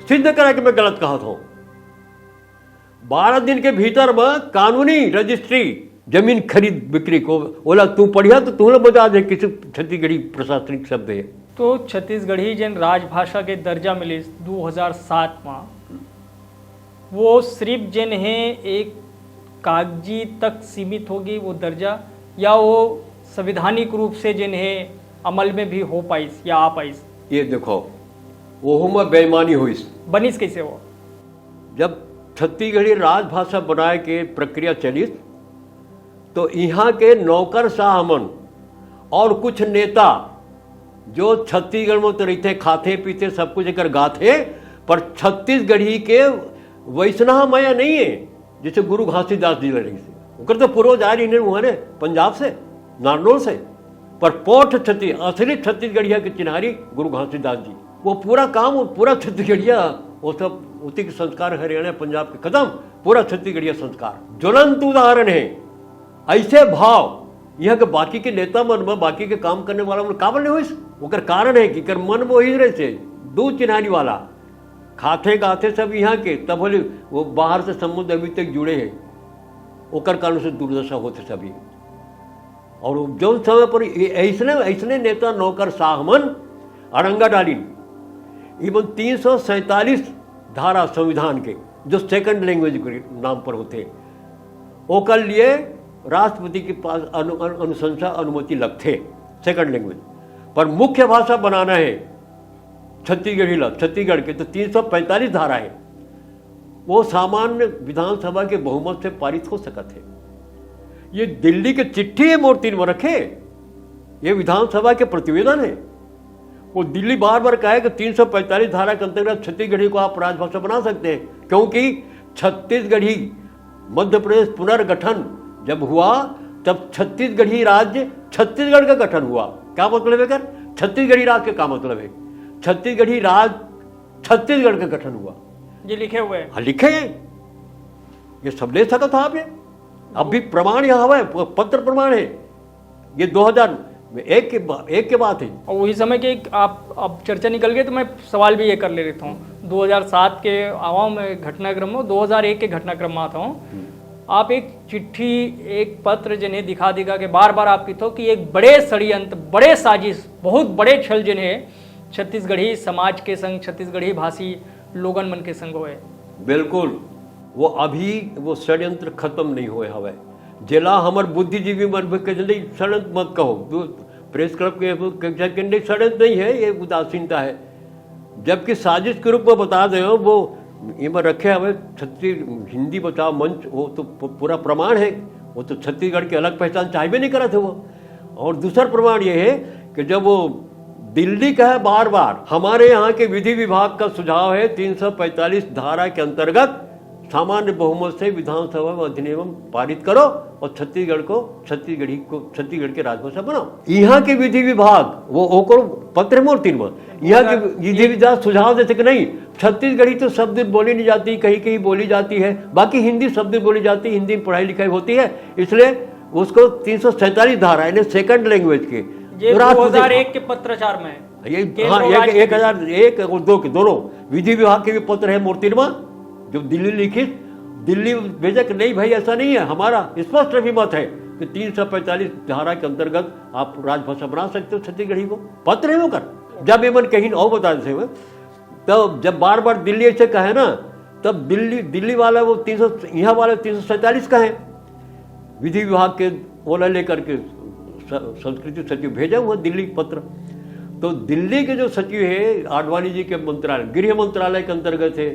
सिद्ध करा कि मैं गलत कहा था। बारह दिन के भीतर में कानूनी रजिस्ट्री, जमीन खरीद बिक्री को, ओला तू पढ़िया तो तू बता दे किसी छत्तीसगढ़ी प्रशासनिक शब्द है। तो छत्तीसगढ़ी जेन राजभाषा के दर्जा मिलिस दो हज़ार सात में, वो सिर्फ जेन है एक कागजी तक सीमित होगी वो दर्जा, या वो संवैधानिक रूप से जेन है अमल में भी हो पाइस या आ पाइस? ये देखो, ओहू में बेईमानी होइस। बनिस कैसे वो? जब छत्तीसगढ़ी राजभाषा बनाए के प्रक्रिया चलिस, तो यहाँ के नौकर साहब मन और कुछ नेता जो छत्तीसगढ़ में तो रहिथे, खाथे पीथे, सब कुछ एकर गाथे, पर छत्तीसगढ़ी के वैसना मया नहीं है जैसे गुरु घासीदास जी ले रही से। ओकर तो पूर्वज आ रही ने वहाँ रे पंजाब से, नारनौल से, पर पोठ छत्ती, असली छत्तीसगढ़िया के चिन्हारी गुरु घासीदास जी। वो पूरा काम, वो पूरा छत्तीसगढ़िया, वो सब उतिक संस्कार हरियाणा पंजाब के खत्म, पूरा छत्तीसगढ़िया संस्कार ज्वलंत उदाहरण है। ऐसे भाव यहाँ के बाकी के नेता मन में, बाकी के काम करने वाला मन काबर नहीं होइस? ओकर कारण है कि कर मन में वही रहे से दो चिन्हारी वाला, खाथे गाथे सब यहाँ के, तब बोले वो बाहर से संबंध अभी तक जुड़े हैं, ओकर कारण से दुर्दशा होते सभी। और वो जौन समय पर ये ऐसने, ऐसने नेता नौकर साह मन अड़ंगा डालिन। इवन तीन सौ सैंतालीस धारा संविधान के, जो सेकंड लैंग्वेज के नाम पर होते, ओकर लिए राष्ट्रपति के पास अनु-, अनु-, अनुशंसा, अनुमति लगथे सेकंड लैंग्वेज। पर मुख्य भाषा बनाना है छत्तीसगढ़ी ला, छत्तीसगढ़ के तो तीन सौ पैंतालीस धारा है, वो सामान्य विधानसभा के बहुमत से पारित हो सकत है। ये दिल्ली के चिट्ठी है, मोर तीन में रखे, ये विधानसभा के प्रतिवेदन है। वो दिल्ली बार बार कहे कि तीन सौ पैंतालीस धारा के अंतर्गत छत्तीसगढ़ी को आप राजभाषा बना सकते हैं, क्योंकि छत्तीसगढ़ी मध्य प्रदेश पुनर्गठन जब हुआ, तब छत्तीसगढ़ी राज्य छत्तीसगढ़ का गठन हुआ। क्या मतलब है कर? छत्तीसगढ़ी राज के क्या मतलब है? छत्तीसगढ़ी राज छत्तीसगढ़ का गठन हुआ। ये लिखे हुए हैं। हाँ, लिखे हैं, ये सब ले सकत हो आप। ये अब भी प्रमाण यहाँ हुआ है, प-, पत्र प्रमाण है। ये दो हज़ार एक के बा-, एक के बात है। और वही समय के एक आप अब चर्चा निकल गई तो मैं सवाल भी ये कर ले लेता हूँ। दो हज़ार सात के आवाओं में घटनाक्रम हो, दो हज़ार एक के घटनाक्रम में आता हूँ। आप एक चिट्ठी, एक पत्र जिन्हें दिखा दिखा के बार बार आप किथो कि एक बड़े षड्यंत्र, बड़े साजिश, बहुत बड़े छल जिन्हें छत्तीसगढ़ी समाज के संग, छत्तीसगढ़ी भाषी लोगन मन के संग होए। बिल्कुल, वो अभी वो षड्यंत्र खत्म नहीं होए हवे। जेला हमर बुद्धिजीवी मन भी कहते, "नहीं, षड्यंत्र मत कहो।" तो प्रेस क्लब के, के, के, के, "नहीं, षड्यंत्र नहीं है, ये उदासीनता है।" जबकि साजिश के रूप में बता दे हो, वो ये में रखे हुए छत्तीस हिंदी बचाओ मंच, वो तो प-, पूरा प्रमाण है। वो तो छत्तीसगढ़ की अलग पहचान चाहबे नहीं करत है वो। और दूसर प्रमाण ये है कि जब वो दिल्ली का है बार बार, हमारे यहाँ के विधि विभाग का सुझाव है तीन सौ पैंतालीस धारा के अंतर्गत सामान्य बहुमत से विधानसभा में अधिनियम पारित करो और छत्तीसगढ़ को, छत्तीसगढ़ी को, छत्तीसगढ़ के राजभाषा बनाओ। यहाँ के विधि विभाग, वो ओकर पत्र है मोर तीर में, यहाँ के विधि विभाग सुझाव देते कि नहीं, छत्तीसगढ़ी तो सब दिन बोली नहीं जाती, कहीं कहीं बोली जाती है, बाकी हिंदी सब दिन बोली जाती है, हिंदी में पढ़ाई लिखाई होती है, इसलिए उसको तीन सौ सैंतालीस धारा, यानी सेकंड लैंग्वेज के ये राष्ट्रपति दो हज़ार एक के पत्राचार में है। ये, केंद्र हाँ, और एक, राज्य एक हजार एक और दो के दोनों विधि विभाग के भी पत्र है मोर तीर में, जो दिल्ली लिखित, दिल्ली भेजे कि नहीं भाई, ऐसा नहीं है, हमारा स्पष्ट अभिमत है कि तीन सौ पैंतालीस धारा के अंतर्गत आप राजभाषा बना सकते हो छत्तीसगढ़ी को। पत्र है ओकर। जब ये मन कहीं और बता देते हुए, तब जब बार बार दिल्ली ऐसे कहे ना, तब दिल्ली, दिल्ली वाला वो तीन सौ, यहाँ वाला तीन सौ सैंतालीस का है, विधि विभाग के ओला लेकर के स-, संस्कृति सचिव भेजा हुआ दिल्ली पत्र। तो दिल्ली के जो सचिव है आडवाणी जी के मंत्रालय, गृह मंत्रालय के अंतर्गत है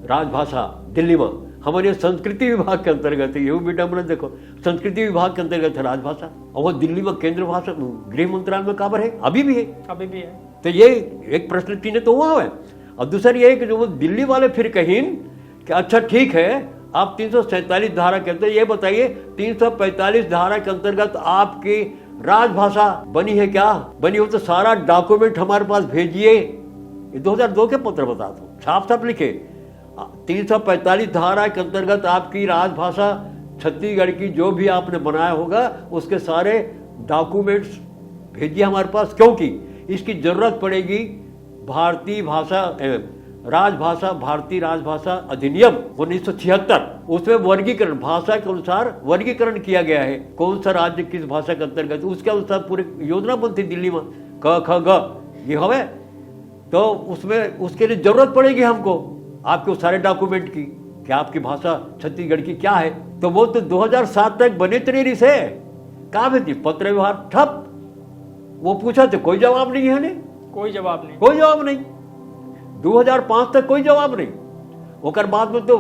राजभाषा दिल्ली में, हमारे संस्कृति विभाग के अंतर्गत है। ये विडम्बना देखो, संस्कृति विभाग के अंतर्गत है राजभाषा, और वो दिल्ली में केंद्र भाषा, गृह मंत्रालय में काबर है, अभी भी है। अभी भी है। तो ये एक प्रश्न चिन्ह तो हुआ है। और दूसर ये है कि जो वो दिल्ली वाले फिर कहीं कि अच्छा ठीक है, आप तीन सौ सैंतालीस धारा के अंदर, ये बताइए, तीन सौ पैंतालीस धारा के अंतर्गत आपकी राजभाषा बनी है क्या? बनी हो तो सारा डॉक्यूमेंट हमारे पास भेजिए। ये दो हज़ार दो के पत्र बता दो, साफ साफ लिखे, तीन सौ पैंतालीस धारा के अंतर्गत आपकी राजभाषा छत्तीसगढ़ की जो भी आपने बनाया होगा, उसके सारे डॉक्यूमेंट्स भेजिए हमारे पास, क्योंकि इसकी जरूरत पड़ेगी भारतीय भाषा, ए, राजभाषा, भारतीय राजभाषा अधिनियम उन्नीस सौ छिहत्तर, उसमें वर्गीकरण, भाषा के अनुसार वर्गीकरण किया गया है, कौन सा राज्य किस भाषा के अंतर्गत, उसके अनुसार पूरी योजना बनती दिल्ली में, क ख ग, ये हवे। तो उसमें, उसके लिए जरूरत पड़ेगी हमको आपके सारे डॉक्यूमेंट की, कि आपकी भाषा छत्तीसगढ़ की क्या है। तो वो तो दो हज़ार सात तक बने तेरे से, का भेजी, पत्र व्यवहार ठप। वो पूछा तो कोई जवाब नहीं है ने, कोई जवाब नहीं। कोई जवाब नहीं। दो हज़ार पाँच तक कोई जवाब नहीं। ओकर बाद में तो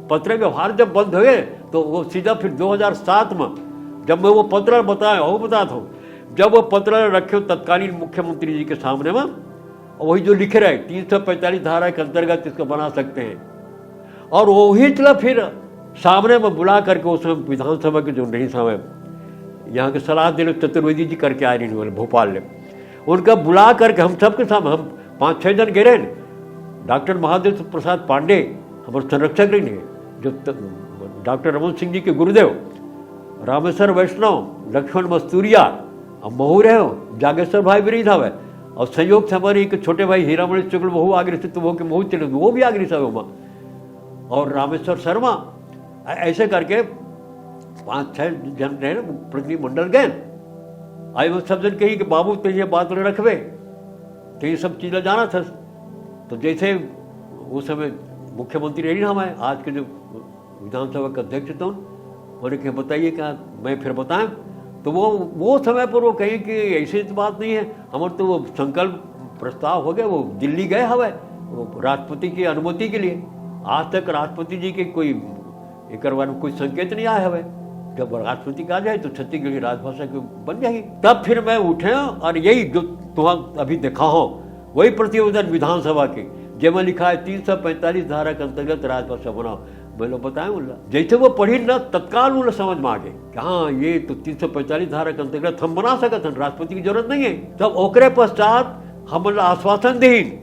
पत्र व्यवहार जब बंद हुए, तो वो सीधा फिर दो हज़ार सात में, जब मैं वो पत्र बताया, वो बताता हूँ, जब वो पत्र रखे तत्कालीन मुख्यमंत्री जी के सामने में, और वही जो लिखे रहे, तीन सौ पैंतालीस धारा के अंतर्गत इसको बना सकते हैं। और वही चला फिर सामने में बुला करके, उस समय विधानसभा के जो नहीं समय, यहाँ के सलाह देने चतुर्वेदी जी करके आए रही, भोपाल में, उनका बुला करके हम सबके सामने, हम पाँच छः जन गए रहे, डॉक्टर महादेव प्रसाद पांडे हमारे संरक्षक रही, जो त-, डॉक्टर रमन सिंह जी के गुरुदेव, रामेश्वर वैष्णव, लक्ष्मण मस्तूरिया, अब महू रहे हो, जागेश्वर भाई भी रही था वह, और संयोग से हमारे एक छोटे भाई हीरामणि शुक्ल महू आगरी से, तो वो के महू चले, वो भी आगरी साहब हुआ, और रामेश्वर शर्मा, ऐ-, ऐसे करके पाँच छः जन रहे ना, प्रतिनिधि मंडल गए। आई वो सब जन कही कि बाबू, तो ये बात रखबे, तो ये सब चीज़ें जाना था। तो जैसे उस समय मुख्यमंत्री रही ना हमारे, आज के जो विधानसभा के अध्यक्ष थे, उन्होंने कहा, "बताइए क्या, मैं फिर बताएं?" तो वो, वो समय पर वो कहे कि ऐसी तो बात नहीं है, हमारे तो वो संकल्प प्रस्ताव हो गया, वो दिल्ली गए हवे, वो राष्ट्रपति की अनुमति के लिए। आज तक राष्ट्रपति जी के कोई एकर बारे में कोई संकेत नहीं आया हवे। जब राष्ट्रपति का आ जाए तो छत्तीसगढ़ी राजभाषा के बन जाएगी। तब फिर मैं उठे और यही जो तुम अभी देखा हो, वही प्रतिवेदन विधानसभा के, जेमा लिखा है तीन सौ पैंतालीस धारा के अंतर्गत राजभाषा बनाओ। मैं लोग बताए उनला, जैसे वो पढ़ी ना, तत्काल उनला समझ में आ गए कि हाँ, ये तो तीन सौ पैंतालीस धारा के अंतर्गत हम बना सकत हन, राष्ट्रपति की जरूरत नहीं है। तब ओकरे पश्चात हमन ला आश्वासन दीन।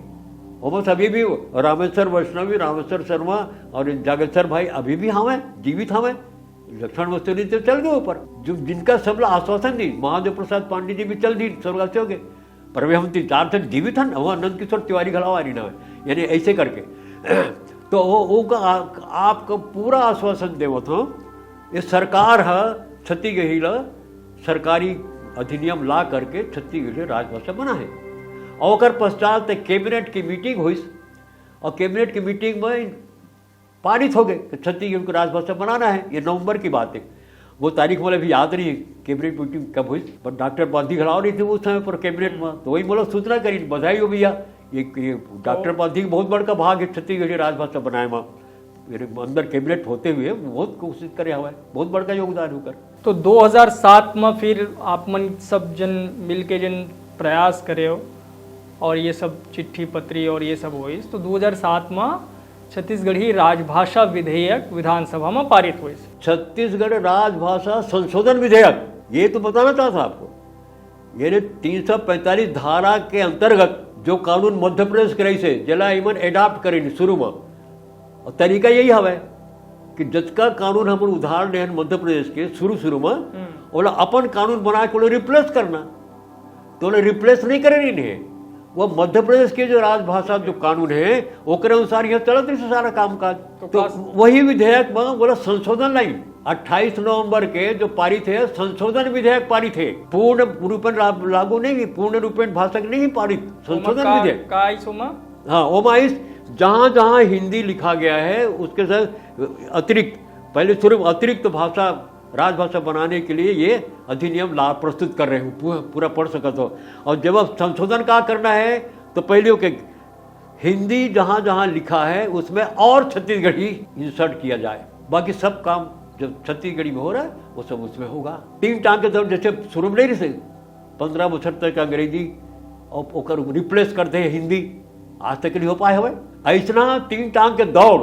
ओमस अभी भी रामेश्वर वैष्णवी, रामेश्वर शर्मा और जागेश्वर भाई अभी भी हवे, जीवित हवे। लक्ष्मण मस्तूरी तो चल गए ऊपर, जो जिनका सबला आश्वासन दी, महादेव प्रसाद पांडे जी भी चल दी स्वर्गवासी हो गए, पर वे हम तीन चार जन जीवित हन, वहाँ नंद किशोर तिवारी घलावा नहीं ना है, यानी ऐसे करके। तो वो, वो का, आ-, आपको पूरा आश्वासन देवत हो, ये सरकार है छत्तीसगढ़ी ला सरकारी अधिनियम ला करके छत्तीसगढ़ी राजभाषा बना है। और ओकर पश्चात कैबिनेट की मीटिंग हुई और कैबिनेट की मीटिंग में पारित हो गए कि छत्तीसगढ़ को राजभाषा बनाना है। ये नवंबर की बात है, वो तारीख मुझे अभी याद नहीं है, कैबिनेट मीटिंग कब हुई, पर डॉक्टर पांधी घलाव नहीं थे उस समय पर कैबिनेट में, तो वही बोला सूचना करी, बधाई हो भैया, ये, ये डॉक्टर पांथी के बहुत बड़का भाग हे छत्तीसगढ़ी राजभाषा बनाए म। मेरे अंदर कैबिनेट होते हुए बहुत कोशिश करे हवय, बहुत बड़का योगदान हे ओकर। तो दो हज़ार सात में फिर आप मन सब जन मिलके जन प्रयास करे हो और ये सब चिट्ठी पत्री और ये सब होइस, तो दो हज़ार सात में छत्तीसगढ़ी राजभाषा विधेयक विधानसभा में पारित होइस। छत्तीसगढ़ राजभाषा संशोधन विधेयक, ये तो बताना चाहता था आपको। यानी तीन सौ पैंतालीस धारा के अंतर्गत जो कानून मध्य प्रदेश के रहिस हे, जेला इमन एडॉप्ट करिन शुरू में, और तरीका यही हवय कि जतका कानून हमन उधार लेहन मध्य प्रदेश के शुरू शुरू में, ओला अपन कानून बना के ओला रिप्लेस करना। तो ओला रिप्लेस नहीं करे रहिन हे, वो मध्य प्रदेश के जो राजभाषा जो कानून हे, ओकरे अनुसार यहाँ चलत रहिस सारा काम काज। तो तो का- वही विधेयक में बोला संशोधन लाइन, अट्ठाईस नवंबर के जो पारित हे, संशोधन विधेयक पारित हे, पूर्ण रूपेण ला-, लागू नहीं, पूर्ण रूपेण भाषा के नहीं पारित, संशोधन ओमा का, विधेयक। का आइस ओमा? हाँ, ओमा आइस, जहाँ जहाँ हिंदी लिखा गया है, उसके साथ अतिरिक्त, पहले सिर्फ अतिरिक्त भाषा, राजभाषा बनाने के लिए ये अधिनियम ला प्रस्तुत कर रहे हूँ, पू-, पूरा पढ़ सकत हो। और जब अब संशोधन का करना है, तो पहले के हिंदी जहाँ जहाँ लिखा है, उसमें और छत्तीसगढ़ी इंसर्ट किया जाए। बाकी सब काम जब छत्तीसगढ़ी में हो रहा है, वो सब उसमें होगा। तीन टांग के दौड़, जैसे शुरू में नहीं रहिस हे, पंद्रह बछर तक अंग्रेजी और ओकर रिप्लेस करते हैं हिंदी, आज तक नहीं हो पाए हवय। अइसना तीन टांग के दौड़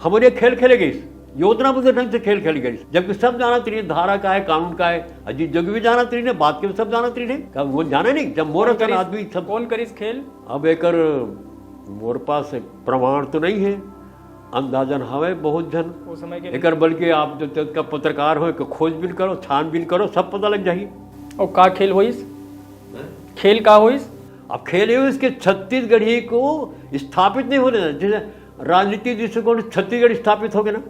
हमन ये खेल खेले गइस, योजनाबद्ध ढंग से खेल खेले गइस, जबकि सब जानत रहिन धारा का है, कानून का है, अजीत जोगी भी जानत रहिन, बात के सब जानत रहिन। का वो जाने नहीं, जब मोर कौन असन करिस, आदमी सब कौन करिस खेल? अब एकर मोर पास प्रमाण तो नहीं है, अंदाजन हवय बहुत झन। उस समय के एकर बल्कि आप जो तक का पत्रकार हो, एक खोजबीन करो, छानबीन करो, सब पता लग जाही। और का खेल होइस? खेल का होइस? अब खेल ये होइस कि छत्तीसगढ़ी को स्थापित नहीं होने देना। जैसे राजनीति दृष्टिकोण से छत्तीसगढ़ स्थापित हो गया ना,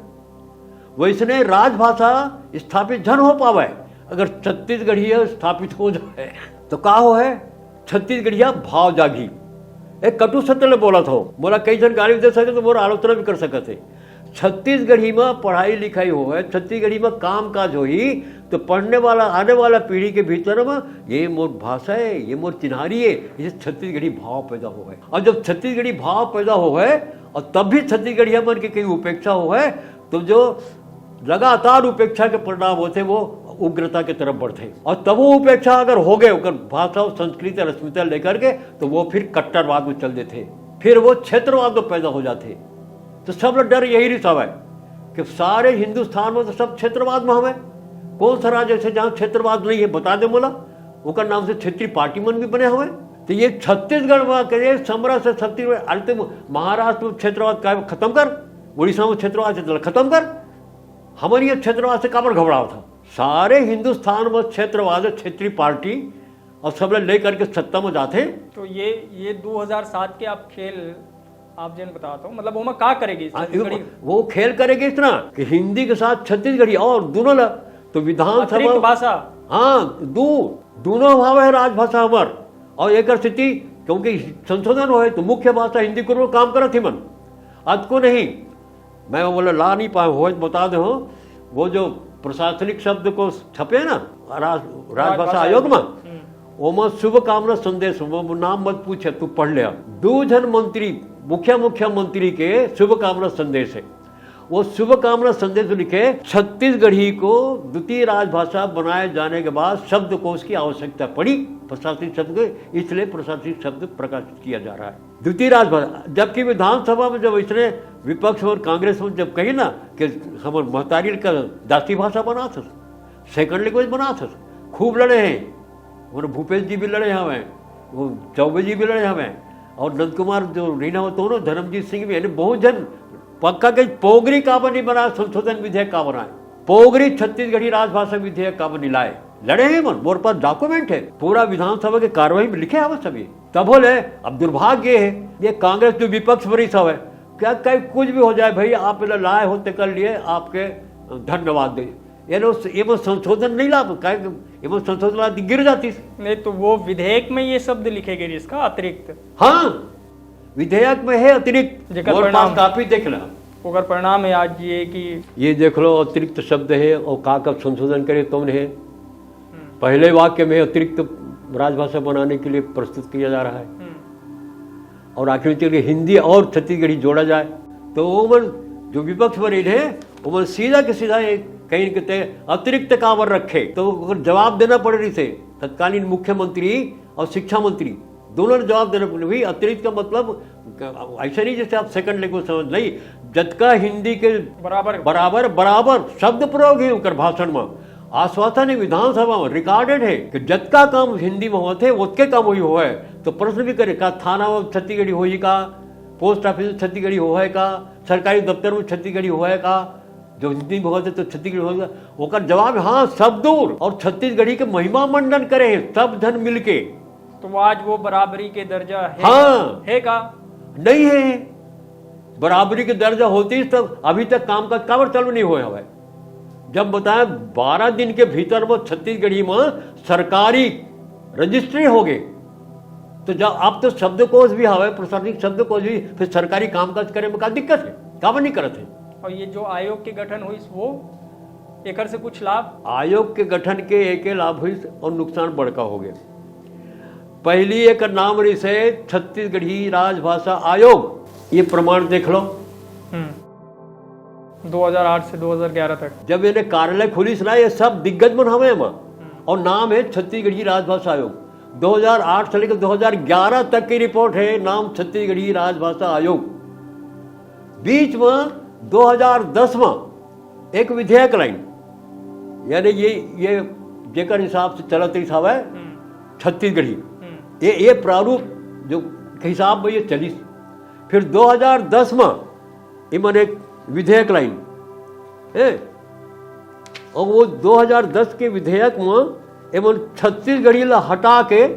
वैसने राजभाषा स्थापित झन हो पावे अगर छत्तीसगढ़ी स्थापित हो जाए। तो का हो है? छत्तीसगढ़िया भाव जागी। एक कटु सत्य ले बोलत हो, मोला कई झन गाली दे सके तो मोर आलोचना भी कर सकत हे। छत्तीसगढ़ी में पढ़ाई लिखाई होवे, छत्तीसगढ़ी में काम काज होही, तो पढ़ने वाला, आने वाला पीढ़ी के भीतर में ये मोर भाषा है, ये मोर चिन्हारी है, इसे छत्तीसगढ़ी भाव पैदा होवे। और जब छत्तीसगढ़ी भाव पैदा होवे और तब भी छत्तीसगढ़िया मन के कहीं उपेक्षा होवे, तो जो लगातार उपेक्षा के परिणाम होथे, वो उग्रता के तरफ बढ़थे। और तब वो उपेक्षा अगर हो गए, ओकर भाषा और संस्कृति और अस्मिता लेकर के, तो वो फिर कट्टरवाद में चल देथे, फिर वो क्षेत्रवाद में पैदा हो जाथे। तो सब लोग डर यही रिस हवय कि सारे हिंदुस्तान में तो सब क्षेत्रवाद में हवय। कौन सा राज्य ऐसे जहाँ क्षेत्रवाद नहीं है, बता दे मोला। ओकर नाम से क्षेत्रीय पार्टी मन भी बने हवय। तो ये छत्तीसगढ़ में करे, समरस से छत्तीसगढ़, अरे तुम महाराष्ट्र में क्षेत्रवाद का खत्म कर, उड़ीसा में क्षेत्रवाद से खत्म कर, हमर ये क्षेत्रवाद से काबर घबरावत हव? सारे हिंदुस्तान में क्षेत्रवाद, क्षेत्रीय पार्टी और सब ले लेकर के सत्ता में जाथे। तो ये, ये दो हज़ार सात के आप खेल, आप जेन बतात हो, मतलब, ओमा का करे गिस हाँ, छत्तीसगढ़ी? वो खेल करे गिस ना कि हिंदी के साथ छत्तीसगढ़ी और दोनों ला, तो विधानसभा अतिरिक्त भाषा। हाँ, दो, दोनों भाव है राजभाषा हमर। और एकर स्थिति, क्योंकि संशोधन होए, तो मुख्य भाषा हिंदी के रूप में काम करत ही मन। अतको नहीं, मैं वो बोला ला नहीं पाए, हो बता दे हो, वो जो प्रशासनिक शब्द को छपे ना, राज, राजभाषा राजभाषा आयोग में, हम्म। ओमा शुभकामना संदेश, वो नाम मत पूछे, तू पढ़ ले। दो झन मंत्री, मुख्य, मुख्यमंत्री के शुभकामना संदेश है। वो शुभकामना संदेश लिखे, छत्तीसगढ़ी को द्वितीय राजभाषा बनाए जाने के बाद शब्दकोश की आवश्यकता पड़ी प्रशासनिक शब्द के, इसलिए प्रशासनिक शब्द प्रकाशित किया जा रहा है। द्वितीय राजभाषा, जबकि विधानसभा में जब इसने विपक्ष और कांग्रेस में जब कही ना कि हमर महतारी का दासी भाषा बनात हस, सेकंड लैंग्वेज बनात हस, खूब लड़े हैं। और भूपेश जी भी लड़े हवे, वो चौबे जी भी लड़े हवे, और नंद कुमार जो रहिना हो, दोनों, धर्मजीत सिंह भी, यानी बहुत झन पक्का के पोगरी काबर नहीं बनाए, संशोधन विधेयक काबर आए, पोगरी छत्तीसगढ़ी राजभाषा विधेयक काबर नहीं लाए, लड़े हैं मन, मोर पास डॉक्यूमेंट है, पूरा विधानसभा के कार्यवाही में लिखे हवे सभी। तब बोले, अब दुर्भाग्य ये है, ये कांग्रेस जो विपक्ष में रही सब है, क्या कहीं कुछ भी हो जाए भाई, आप इला लाए हो तेकर लिए आपके धन्यवाद दे। ये लोग, ये वो संशोधन नहीं ला, काहे कि ये वो संशोधन ला गिर जाती। नहीं तो वो विधेयक में ये शब्द लिखे गए इसका अतिरिक्त। हाँ, विधेयक में है अतिरिक्त। जेकर मोर पास परिणाम, कॉपी देख ला। ओकर परिणाम है आज ये कि ये देख लो, अतिरिक्त शब्द है और का का संशोधन करे तुमने है। हम्म। पहले वाक्य में अतिरिक्त राजभाषा बनाने के लिए प्रस्तुत किया जा रहा है। हम्म। और आखिर में चल के हिंदी और छत्तीसगढ़ी जोड़ा जाए। तो ओमन जो विपक्ष में रहे, ओमन सीधा के सीधा एक कहीं के ते अतिरिक्त काबर रखे, तो ओकर जवाब देना पड़े रही से तत्कालीन मुख्यमंत्री और शिक्षा मंत्री दोनों ने जवाब देना पड़े। भाई, अतिरिक्त का मतलब ऐसा नहीं जैसे आप सेकंड लैंग्वेज समझ, नहीं, जतका हिंदी के बराबर। बराबर, बराबर शब्द प्रयोग है उनकर भाषण में। आश्वासन है, विधानसभा में रिकॉर्डेड है कि जतका काम हिंदी में होते, ओतके काम वही होए। तो प्रश्न भी करे, का थाना में छत्तीसगढ़ी होई का, पोस्ट ऑफिस में छत्तीसगढ़ी होए का, सरकारी दफ्तर में छत्तीसगढ़ी होए का? जो हिंदी में होते तो छत्तीसगढ़ी होए का? ओकर जवाब, हाँ, सब दूर। और छत्तीसगढ़ी के महिमा मंडन करे हैं सब जन मिलके। तो आज वो बराबरी के दर्जा है? हाँ। है का? नहीं है। बराबरी के दर्जा होती तब अभी तक काम काज काबर चालू नहीं होए हवे। जब बताए बारह दिन के भीतर वो छत्तीसगढ़ी में सरकारी रजिस्ट्री हो गए, तो जब आप तो शब्दकोश भी हवे, प्रशासनिक शब्दकोश भी, फिर सरकारी कामकाज करे में का दिक्कत है? काबर नहीं करत है? और ये जो आयोग के गठन हुई, वो एकर से कुछ लाभ? आयोग के गठन के एक लाभ हुई और नुकसान बड़का हो गया। पहली एक नाम रही से छत्तीसगढ़ी राजभाषा आयोग, ये प्रमाण देख लो। हम्म। दो हज़ार आठ से दो हज़ार ग्यारह तक। जब ये कार्यालय खुली सुना, ये सब दिग्गज मन हवे एमा। हम्म। और नाम है छत्तीसगढ़ी राजभाषा आयोग। दो हज़ार आठ से लेकर दो हज़ार ग्यारह तक की रिपोर्ट है, नाम छत्तीसगढ़ी राजभाषा आयोग। बीच में दो हज़ार दस में एक विधेयक लाइन, यानी ये ये जेकर हिसाब से चलत रही हवे छत्तीसगढ़ी, ये ये प्रारूप जो के हिसाब में ये चलिस। फिर दो हज़ार दस में इमन एक विधेयक लाइन है, और वो दो हज़ार दस के विधेयक में एमन छत्तीसगढ़ी ला हटा के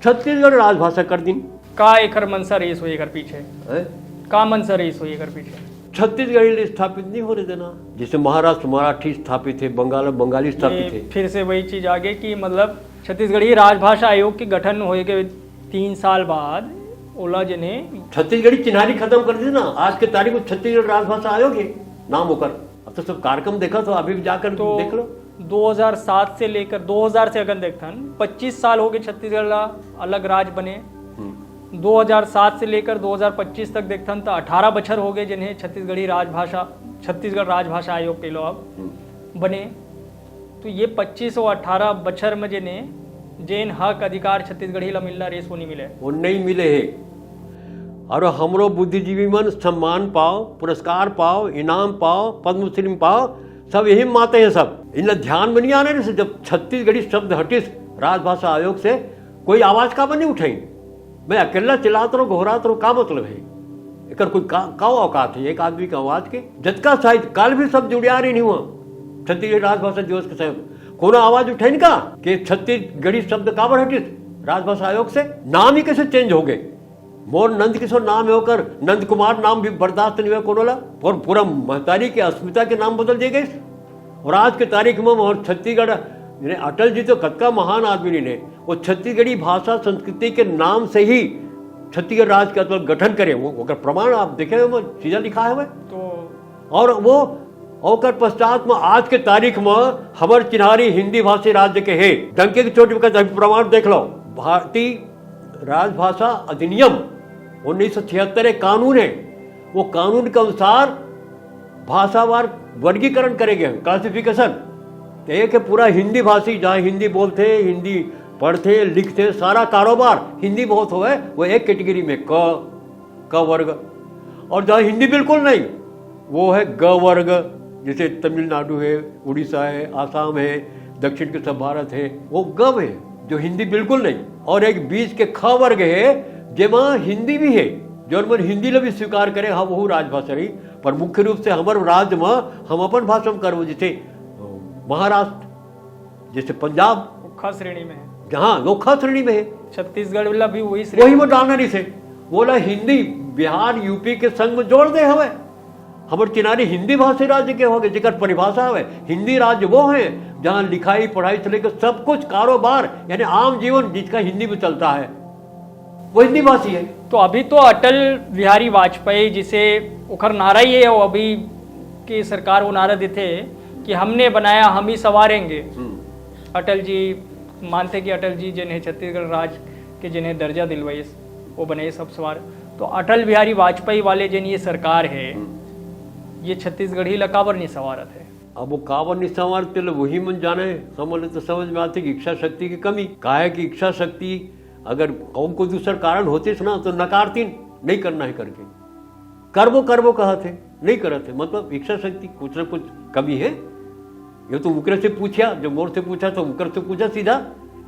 छत्तीसगढ़ राजभाषा कर दिन। का एकर मंशा रहीस होही एकर पीछे? है? का मंशा रहीस होही एकर पीछे? छत्तीसगढ़ी ला स्थापित नहीं होने देना। जैसे महाराष्ट्र मराठी स्थापित है, बंगाल में बंगाली स्थापित ये है। फिर से वही चीज आ गई कि मतलब छत्तीसगढ़ी राजभाषा आयोग के गठन होए के तीन साल बाद ओला जिन्हें छत्तीसगढ़ी चिन्हारी खत्म कर दी ना। आज के तारीख में छत्तीसगढ़ राजभाषा आयोग है नाम होकर। अब तो सब कार्यक्रम देखा तो अभी जाकर तो देख लो। दो हज़ार सात से लेकर दो हज़ार से अगर देखथन, पच्चीस साल हो गए छत्तीसगढ़ ला अलग राज बने। हम्म। दो हज़ार सात से लेकर दो हज़ार पच्चीस तक देखथन तो अठारह बछर हो गए जिन्हें छत्तीसगढ़ी राजभाषा, छत्तीसगढ़ राजभाषा आयोग के लो अब हम्म। बने। तो ये पच्चीस और अठारह बछर में जिन्हें जेन हक अधिकार छत्तीसगढ़ी ला मिलना रहीस वो नहीं मिले। वो नहीं मिले है। और हमरो बुद्धिजीवी मन सम्मान पाओ, पुरस्कार पाओ, इनाम पाओ, पद्मश्री पाओ, सब यही माते हैं सब। इनला ध्यान में नहीं आने से जब छत्तीसगढ़ी शब्द हटिस राजभाषा आयोग से, कोई आवाज काबर नहीं उठाई? मैं अकेला चिल्लात रहूं, गोहरात रहूं, का मतलब है? एकर कोई का, का औकात है एक आदमी के आवाज के? जतका साहित्य काल भी सब जुड़िया रही नहीं हुआ छत्तीसगढ़ राजभाषा दिवस के साथ कोनो आवाज उठेन का कि छत्तीसगढ़ी शब्द काबर हटिस राजभाषा आयोग से? नाम ही कैसे चेंज हो गए? मोर नंद किशोर नाम है, ओकर नंद कुमार नाम भी बर्दाश्त नहीं हुआ कोनो ला। और पूरा महतारी के अस्मिता के नाम बदल दिए गए। और आज के तारीख में और छत्तीसगढ़, यानी अटल जी तो कतका महान आदमी नहीं ने, वो छत्तीसगढ़ी भाषा संस्कृति के नाम से ही छत्तीसगढ़ राज्य का तो गठन करे। वो ओकर प्रमाण आप देखे हुए चीजा लिखा है वह। तो और वो ओकर पश्चात में आज के तारीख में हमर चिन्हारी हिंदी भाषी राज्य के है। डंके की चोट पर अभी प्रमाण देख लो। भारतीय राजभाषा अधिनियम उन्नीस सौ छिहत्तर एक कानून है, वो कानून के अनुसार भाषावार वर्गीकरण करे गए हैं, क्लासिफिकेशन। तो एक है पूरा हिंदी भाषी, जहाँ हिंदी बोलते, हिंदी पढ़ते, लिखते, सारा कारोबार हिंदी बहुत होवे, वो एक कैटेगरी में, क, क वर्ग। और जहाँ हिंदी बिल्कुल नहीं, वो है ग वर्ग। जैसे तमिलनाडु है, उड़ीसा है, आसाम है, दक्षिण के सब भारत है, वो ग है, जो हिंदी बिल्कुल नहीं। और एक बीच के ख वर्ग है, जेमा हिंदी भी है, जो मन हिंदी ला भी स्वीकार करे, हाँ, वहू राजभाषा रही। पर मुख्य रूप से हमारे राज्य में हम अपन भाषा में करबो, जैसे महाराष्ट्र, जैसे पंजाब, वो ख श्रेणी में है। जहाँ वो ख श्रेणी में है, छत्तीसगढ़ वाला भी वही वही श्रेणी। में डालना नहीं से, बोला हिंदी बिहार यूपी के संग में जोड़ दे हवे। हमर चिन्हारी हिंदी भाषी राज्य के होगे, जेकर परिभाषा हवे हिंदी राज्य वो है जहाँ लिखाई पढ़ाई से लेकर सब कुछ, कारोबार यानी आम जीवन जिसका हिंदी में चलता है, वो हिंदी भाषी है। तो अभी तो अटल बिहारी वाजपेयी जिसे ओकर नारा ही है, वो अभी की सरकार वो नारा देते कि हमने बनाया, हम ही संवारेंगे। हम्म। अटल जी मानते कि अटल जी जिन्हें छत्तीसगढ़ राज के जिन्हें दर्जा दिलवाइस, वो बने सब सवार। तो अटल बिहारी वाजपेयी वाले जेन ये सरकार है, ये छत्तीसगढ़ी ला काबर नहीं सवारत है? अब वो काबर नहीं सवारत, तेला वही मन जाने, हमन ला तो समझ में आथे कि इच्छा शक्ति की कमी। काहे कि इच्छा शक्ति अगर अउ कोई दूसर कारण होतिस ना, तो नकारतिन, नहीं करना है करके। करबो, करबो कहत हे, नहीं करत हे। मतलब इच्छा शक्ति कुछ ना कुछ कमी है। ये तो उकरे से पूछा, जब मोर से पूछा तो उकर से पूछा सीधा,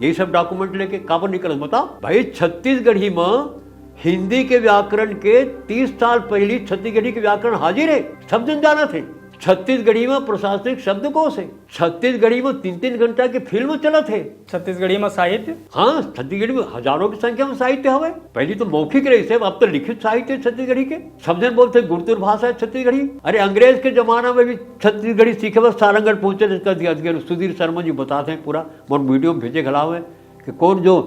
यही सब डॉक्यूमेंट लेके काबर नहीं करत, बताओ भाई। छत्तीसगढ़ी में हिंदी के व्याकरण के तीस साल पहली छत्तीसगढ़ी के व्याकरण हाजिर है, सब जन जानत हे। छत्तीसगढ़ी में प्रशासनिक शब्दकोश है, छत्तीसगढ़ी में तीन तीन घंटा के फिल्म चलत है। छत्तीसगढ़ी में साहित्य? हाँ, छत्तीसगढ़ी में हजारों की संख्या में साहित्य हवे। पहली तो मौखिक रहिस हे, अब तो लिखित साहित्य है छत्तीसगढ़ी के। सब जन बोलते गुरतुर भाषा है छत्तीसगढ़ी। अरे, अंग्रेज के जमाना में भी छत्तीसगढ़ी सीखे बर सारंगढ़ पहुंचे थे, इसका दिया, दिया, सुधीर शर्मा जी बताते हैं पूरा, मोर वीडियो में भेजे घला हुए कि कौन जो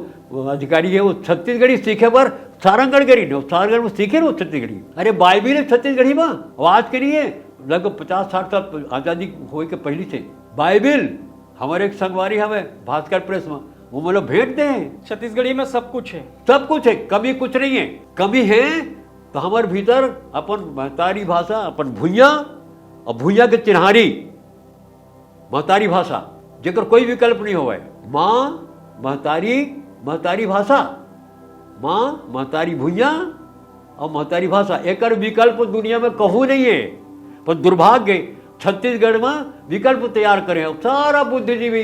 अधिकारी है वो छत्तीसगढ़ी सीखे बर सारंगढ़ गए रहिन, सारंगढ़ में सीखे रहो छत्तीसगढ़ी। अरे, बाइबिल है छत्तीसगढ़ी में, वो आज के नहीं है, लगभग पचास साठ साल आजादी होए के पहली से। बाइबिल, हमारे एक संगवारी हवे भास्कर प्रेस में, वो मोला भेंट दे हैं। छत्तीसगढ़ी में सब कुछ है। सब कुछ है, कमी कुछ नहीं है। कमी है तो हमारे भीतर अपन महतारी भाषा, अपन भुइयां और भुइयां के चिन्हारी, महतारी भाषा, जेकर कोई विकल्प नहीं होवे। माँ, महतारी, महतारी भाषा, माँ, महतारी भुइयां और महतारी भाषा, एकर विकल्प दुनिया में कहूँ नहीं है। पर दुर्भाग्य, छत्तीसगढ़ में विकल्प तैयार करे हैं। सारा बुद्धिजीवी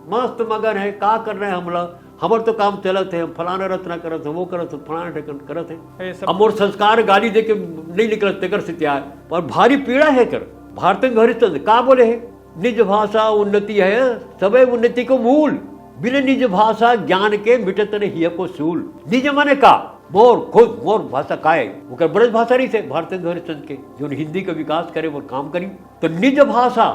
मस्त मगन है, का कर रहे हैं हम लोग, हमर तो काम चलत है, हम फलाना रचना करत है, वो करत है, फलाना ढेकन करत है। ये सब अब मोर संस्कार गाली दे के नहीं निकलत, तेकर से तैयार, पर भारी पीड़ा है कर। भारतेंदु हरिश्चंद्र का बोले है, निज भाषा उन्नति है, सबे उन्नति को मूल। बिन निज भाषा ज्ञान के मिटत न हिय को सूल। निज माने का? मोर, खुद, मोर भाषा का है? ओकर ब्रज भाषा रहिस हे भारतेंदु हरिश्चंद्र के, जो हिंदी का विकास करे, वो काम करी। तो निज भाषा,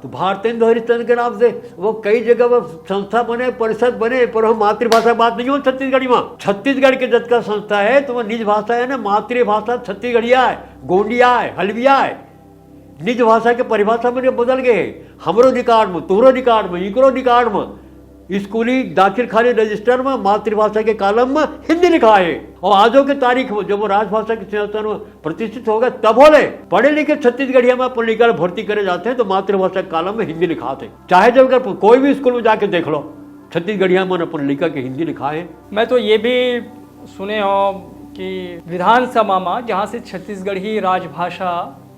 तो भारतेंदु हरिश्चंद्र के नाम से वो कई जगह वो संस्था बने, परिषद बने, पर हम मातृभाषा के बात नहीं हो छत्तीसगढ़ी में। छत्तीसगढ़ के जतका संस्था है, तो वो निज भाषा है ना, मातृभाषा छत्तीसगढ़िया है, गोंडिया है, हलविया है। निज भाषा के परिभाषा मन बदल गए हे। हमरो रिकॉर्ड में, तोहरो रिकॉर्ड में, इकरो रिकॉर्ड में, स्कूली दाखिल खाली रजिस्टर में मातृभाषा के कॉलम में हिंदी लिखा है। और आजो के तारीख में जब वो राजभाषा के सिंहासन में प्रतिष्ठित होगा, तब होले पढ़े लिखे छत्तीसगढ़िया में अपन लइका ल भर्ती करे जाते हैं तो मातृभाषा के कॉलम में हिंदी लिखाते हैं। चाहे जब अगर कोई भी स्कूल में जाके देख लो, छत्तीसगढ़िया मन अपन लइका के हिंदी लिखा है। मैं तो ये भी सुने हो कि विधानसभा में जहाँ से छत्तीसगढ़ी राजभाषा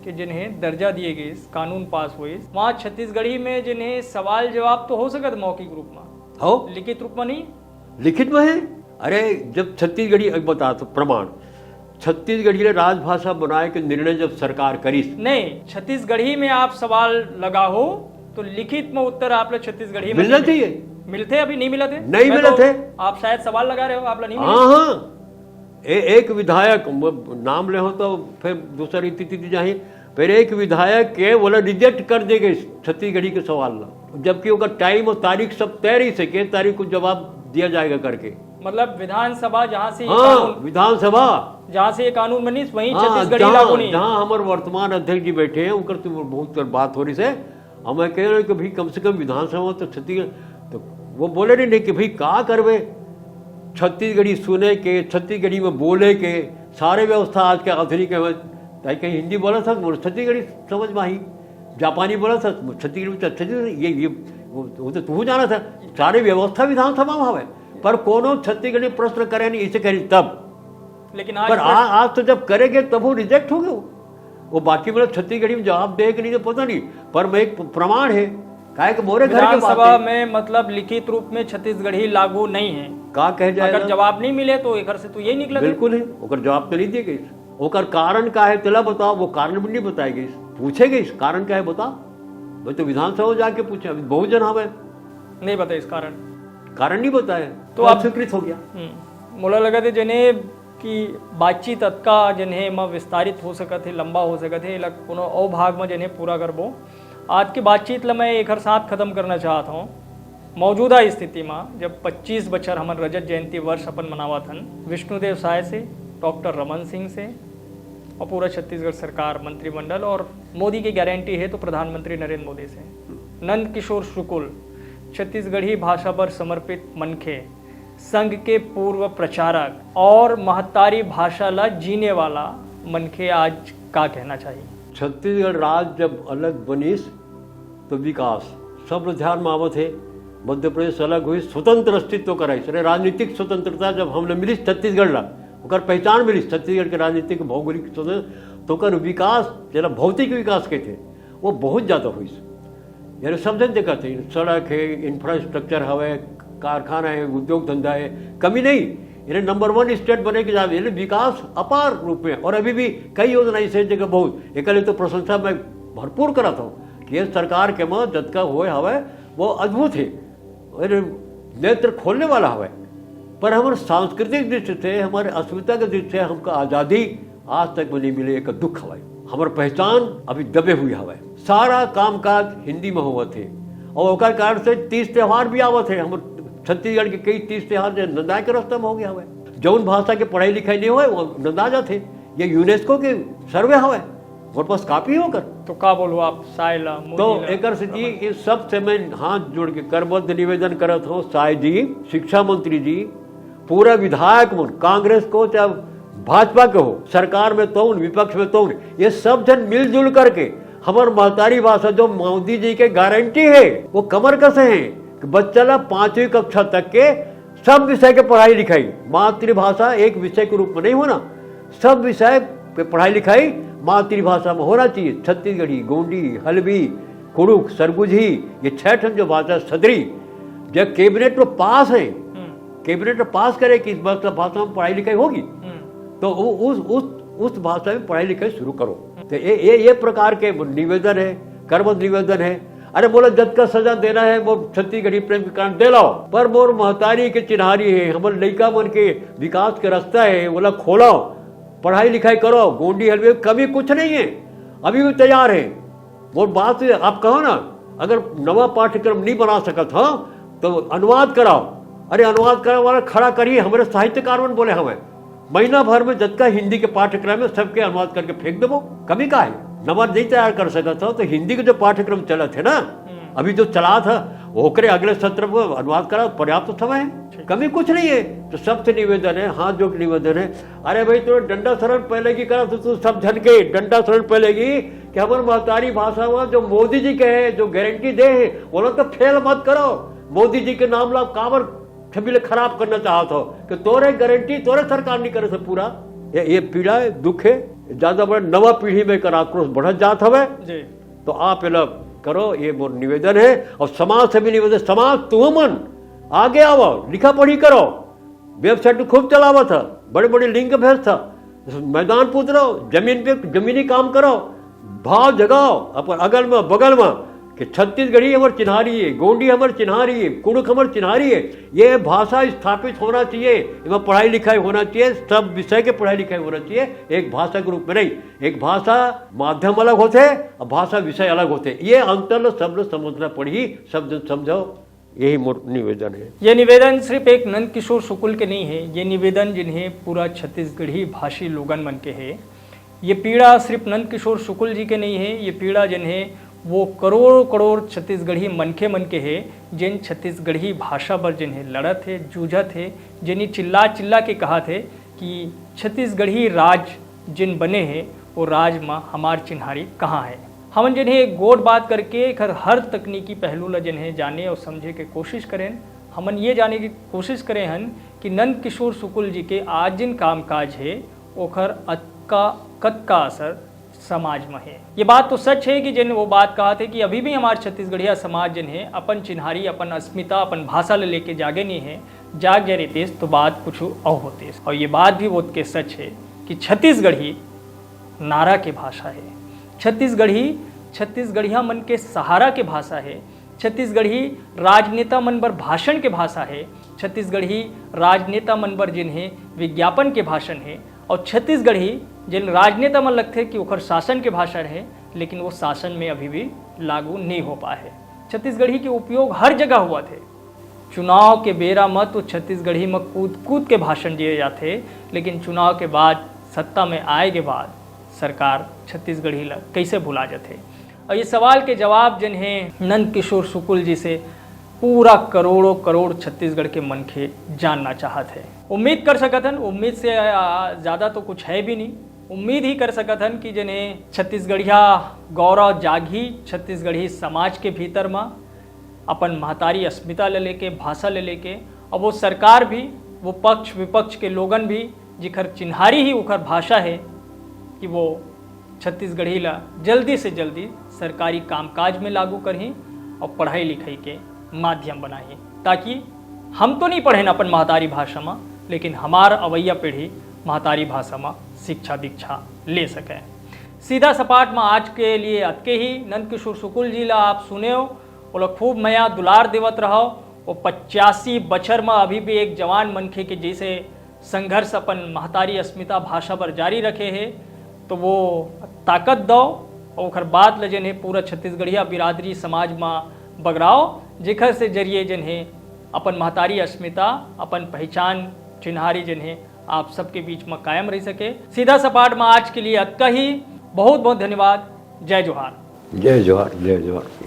के जिन्हें दर्जा दिए गए, कानून पास हुए, वहाँ छत्तीसगढ़ी में जिन्हें सवाल जवाब तो हो सकत मौखिक रूप में, हो। लिखित रूप में नहीं। लिखित में है। अरे, जब छत्तीसगढ़ी, एक बता तो प्रमाण, छत्तीसगढ़ी ले राजभाषा बनाए के निर्णय जब सरकार करिस, नहीं, छत्तीसगढ़ी में आप सवाल लगा हो तो लिखित में उत्तर आप ले छत्तीसगढ़ी में मिलना नहीं चाहिए। मिलथे, अभी नहीं मिलत हे। नहीं मैं मिलत तो हे। आप शायद सवाल लगा रहे हो, आप ला नहीं मिले। हाँ, हाँ। ए-, एक विधायक, म-, नाम ले हो तो फिर दूसर स्थिति दी जाही, फिर एक विधायक के बोला रिजेक्ट कर दे गए छत्तीसगढ़ी के सवाल ला, जबकि ओकर टाइम और तारीख सब तय रही से के तारीख को जवाब दिया जाएगा करके। मतलब विधानसभा जहाँ से ये हाँ, कानून, विधानसभा। जहाँ से ये कानून बनिस, वहीं हाँ, छत्तीसगढ़ी जहाँ, लागू नहीं। जहाँ हमारे वर्तमान अध्यक्ष जी बैठे हैं, उनकर तो बहुत बात हो रही से, और मैं कह रहा हूँ कि भाई, कम से कम विधानसभा तो छत्तीसगढ़, तो वो बोले नहीं, नहीं कि भाई, का करबे, छत्तीसगढ़ी सुने के, छत्तीसगढ़ी में बोले के, सारे व्यवस्था आज के आधुनिक है। ताई कहीं हिंदी बोला था, बोले छत्तीसगढ़ी समझ में आई, जापानी बोला था, छत्तीसगढ़ी में, छत्तीसगढ़ी, ये, ये, वो, वो तो तू जाना था, सारे व्यवस्था विधानसभा में हवे, पर कोनो छत्तीसगढ़ी प्रश्न करे नहीं, इसे करी तब। लेकिन आज पर तक आ, आज तो जब करेंगे, तब वो रिजेक्ट हो गए। वो बाकी मतलब छत्तीसगढ़ी में जवाब दे कि नहीं, तो पता नहीं, पर मैं एक प्रमाण है, काहे कि मोरे घर के बात विधानसभा है। में, मतलब, लिखित रूप में छत्तीसगढ़ी लागू नहीं है। का कहे जाए अगर ना? जवाब नहीं मिले, तो एकर से तो यही निकले। बिल्कुल है, ओकर जवाब तो नहीं दिए गए। ओकर कारण का है, तेला बताओ, वो कारण भी नहीं बताए गए। पूछे गए, "कारण का है, बता।" मैं तो विधानसभा जाके पूछे, अभी बहुत जन हवे। नहीं बताइस कारण। कारण नहीं बताए, तो तो आप अस्वीकृत हो गया। हम्म, मोला लगत हे, जने कि बातचीत अतका जने म विस्तारित हो सकत हे, लंबा हो सकत हे, एला कोनो अउ भाग म जने पूरा करबो। आज के बातचीत ल मैं एखर साथ खत्म करना चाहत हौं। मौजूदा स्थिति म जब पच्चीस बछर हमन रजत जयंती वर्ष अपन मनावत हन, विष्णुदेव साय से, डॉक्टर रमन सिंह से, और पूरा छत्तीसगढ़ सरकार, मंत्रिमंडल और मोदी के गारंटी है तो प्रधानमंत्री नरेंद्र मोदी से। नंद किशोर शुक्ल, छत्तीसगढ़ी भाषा पर समर्पित मनखे, संघ के पूर्व प्रचारक और महतारी भाषा ला जीने वाला मनखे आज का कहना चाहिए? छत्तीसगढ़ राज्य जब अलग बनिस, तो विकास सब ध्यान में आवत हे। मध्य प्रदेश अलग हुई, स्वतंत्र अस्तित्व कराई, अरे, राजनीतिक स्वतंत्रता जब हमला मिलिस छत्तीसगढ़ ला, ओकर पहचान मिलिस छत्तीसगढ़ के राजनीतिक भौगोलिक स्वतंत्र, तो ओकर विकास, जेला भौतिक विकास कहते, वो बहुत ज्यादा हुई। यानी सब जन देखत हे, सड़क हे, इंफ्रास्ट्रक्चर हवे, कारखाना हे, उद्योग धंधा हे, कमी नहीं। यानी नंबर वन स्टेट बने के जावे, यानी विकास अपार रूप में। और अभी भी कई योजना ऐसे जगह बहुत, एकले तो प्रशंसा मैं भरपूर करत हूँ कि ये सरकार के में जतका होए हवे, वो अद्भुत हे। और नेत्र खोलने वाला हवे। पर हमर सांस्कृतिक दृष्टि से, हमर अस्मिता के दृष्टि से हमका आजादी आज तक में नहीं मिले, एक दुख हवे। हमर पहचान अभी दबे हुए हवे। सारा कामकाज हिंदी में होवत हे और ओकर कारण से तीज त्योहार भी आवत हे। हमर छत्तीसगढ़ के कई तीज त्योहार जे नंदाए के रास्ता में हो गया हवे। जौन भाषा के पढ़ाई लिखाई नहीं होए, वो नंदा जात हे। ये यूनेस्को के सर्वे हवे, मोर पास कॉपी हे ओकर। तो का बोलबो आप, साय ला, मोदी तो ला? एकर से जी, ये सब से मैं हाथ जोड़ के करबद्ध निवेदन करत हूँ, साय जी, शिक्षा मंत्री जी, पूरा विधायक मन, कांग्रेस को चाहे भाजपा के हो, सरकार में तौन, विपक्ष में तौन, ये सब जन मिलजुल करके हमर महतारी भाषा, जो मोदी जी के गारंटी हे, वो कमर कसे हे कि बच्चा ला पांचवी कक्षा तक के सब विषय के पढ़ाई लिखाई, मातृभाषा एक विषय के रूप में नहीं होना, सब विषय के पढ़ाई लिखाई मातृभाषा में होना चाहिए। छत्तीसगढ़ी, गोंडी, हल्बी, कुड़ुख, सरगुजी, ये छह ठन जो भाषा सदरी, जब कैबिनेट में पास है, हम्म। कैबिनेट में पास करे कि इस भाषा, भाषा में पढ़ाई लिखाई होगी, हम्म। तो वो उस, उस, उस भाषा में पढ़ाई लिखाई शुरू करो। तो ये, ये, ये प्रकार के निवेदन है, करबद्ध निवेदन है। अरे बोला, जतका सजा देना है, वो छत्तीसगढ़ी प्रेम के कारण दे लाओ, पर मोर महतारी के चिन्हारी है, हमर लइका मन के विकास के रास्ता है, ओला खोलाओ, पढ़ाई लिखाई करो। गोंडी हल्बी में कमी कुछ नहीं है, अभी भी तैयार है। मोर बात से आप कहो ना, अगर नवा पाठ्यक्रम नहीं बना सकत हो, तो अनुवाद कराओ। अरे, अनुवाद करे वाला खड़ा करिए, हमरे साहित्यकार मन बोले हवे, महीना भर में जतका हिंदी के पाठ्यक्रम है, सबके अनुवाद करके फेंक देबो। कमी का है? नवा नहीं तैयार कर सकत हो, तो हिंदी के जो पाठ्यक्रम चलत है ना, हम्म। अभी जो चला था, ओकरे अगले सत्र में अनुवाद करा, पर्याप्त समय है, ठीक। कमी कुछ नहीं है। तो सबसे निवेदन है, हाथ जोड़ के निवेदन है, अरे भाई, तू डंडा शरण पहले की करा, तो तू सब जन के डंडा शरण पहले की कि हमर महतारी भाषा में जो मोदी जी के है, जो गारंटी दे है, वो लोग तो फेल मत करो। मोदी जी के नाम ला काबर छवि ले खराब करना चाहत हो कि तोरे गारंटी तोरे सरकार नहीं करे से पूरा। ये, ये पीड़ा है, दुख है, ज्यादा बड़ा नवा पीढ़ी में एकर आक्रोश बढ़त जात हवे। जी। तो आप एला करो, ये मोर निवेदन है। और समाज से भी निवेदन, समाज तुम मन आगे आओ, लिखा पढ़ी करो, वेबसाइट खूब चलावत है, बड़े बड़े लिंक भेजत है, मैदान पे उतरो, जमीन पे जमीनी काम करो, भाव जगाओ अपन अगल में बगल में कि छत्तीसगढ़ी हमर चिन्हारी है, गोंडी हमर चिन्हारी है, कुड़ुख हमर चिन्हारी है। ये भाषा स्थापित होना चाहिए, एमा पढ़ाई लिखाई होना चाहिए, सब विषय के पढ़ाई लिखाई होना चाहिए, एक भाषा के रूप में नहीं। एक भाषा माध्यम अलग होथे और भाषा विषय अलग होथे, ये अंतर ल सब ल समझना पड़ही, सब जन समझो, यही मोर निवेदन है। ये निवेदन सिर्फ एक नंद किशोर शुक्ल के नहीं है, ये निवेदन जिन्हें पूरा छत्तीसगढ़ी भाषी लोगन मन के है। ये पीड़ा सिर्फ नंद किशोर शुक्ल जी के नहीं है, ये पीड़ा जिन्हें वो करोड़ करोड़ छत्तीसगढ़ी मनखे मन के है, जिन छत्तीसगढ़ी भाषा बर जिन्हें लड़त है, जूझत है, जिन्हें चिल्ला चिल्ला के कहत है कि छत्तीसगढ़ी राज जिन बने है, वो राज म हमार चिन्हारी कहाँ है। हमन जिन्हें एक गोठ बात करके एकर हर तकनीकी पहलू ला जिन्हें जाने और समझे के कोशिश करें, हमन ये जाने की कोशिश करे हन कि नंद किशोर शुक्ल जी के आज जिन कामकाज है, ओकर अतका कतका असर समाज में है। ये बात तो सच है कि जिन वो बात कहा थे कि अभी भी हमार छत्तीसगढ़िया समाज जिन है, अपन चिन्हारी, अपन अस्मिता, अपन भाषा ले लेके जागे नहीं है। जाग जाए रहितेस तो बात कुछ और होतेस। और ये बात भी बहुत के सच है कि छत्तीसगढ़ी नारा के भाषा है, छत्तीसगढ़ी छत्तीसगढ़िया मन के सहारा के भाषा है, छत्तीसगढ़ी राजनेता मन बर भाषण के भाषा है, छत्तीसगढ़ी राजनेता मन बर जिन्हें विज्ञापन के भाषण है, और छत्तीसगढ़ी जिन राजनेता मन लगथे कि ओखर शासन के भाषण है, लेकिन वो शासन में अभी भी लागू नहीं हो पाए है। छत्तीसगढ़ी के उपयोग हर जगह हुआ थे। चुनाव के बेरा म तो छत्तीसगढ़ी म कूद कूद के भाषण दिए जाथे, लेकिन चुनाव के बाद, सत्ता में आए के बाद सरकार छत्तीसगढ़ी ला कैसे भुला जाथे? और ये सवाल के जवाब जिन्हें नंद किशोर शुक्ल जी से पूरा करोड़ों करोड़ छत्तीसगढ़ के मनखे जानना चाहत हे। उम्मीद कर सकत हन, उम्मीद से आ, ज्यादा तो कुछ है भी नहीं। उम्मीद ही कर सकत हन कि जिन्हें छत्तीसगढ़िया गौरव जागही छत्तीसगढ़ी समाज के भीतर म, अपन महतारी अस्मिता ले लेके, भाषा ले लेके, और वो सरकार भी, वो पक्ष विपक्ष के लोगन भी, जिखर चिन्हारी ही उखर भाषा है, कि वो छत्तीसगढ़ी ला जल्दी से जल्दी सरकारी कामकाज में लागू करही और पढ़ाई लिखाई के माध्यम बनाही, ताकि हम तो नहीं पढ़ेन अपन महतारी भाषा में, लेकिन हमार अवैया पीढ़ी महतारी भाषा में शिक्षा दीक्षा ले सके। सीधा सपाट में आज के लिए अतके ही। नंदकिशोर शुक्ल जी ला आप सुने हो, ओला खूब मया दुलार देवत रहो। वो पचासी बछर में अभी भी एक जवान मनखे के जैसे संघर्ष अपन महतारी अस्मिता भाषा बर जारी रखे हे, तो वो ताकत दो और ओखर बात ल जेन हे पूरा छत्तीसगढ़िया बिरादरी समाज म बगराओ, जेखर से जरिए जेन हे अपन महतारी अस्मिता, अपन पहचान चिन्हारी जेन हे आप सबके बीच म कायम रह सके। सीधा सपाट म आज के लिए अतका ही। बहुत बहुत धन्यवाद। जय जोहार। जय जोहार, जय जोहार।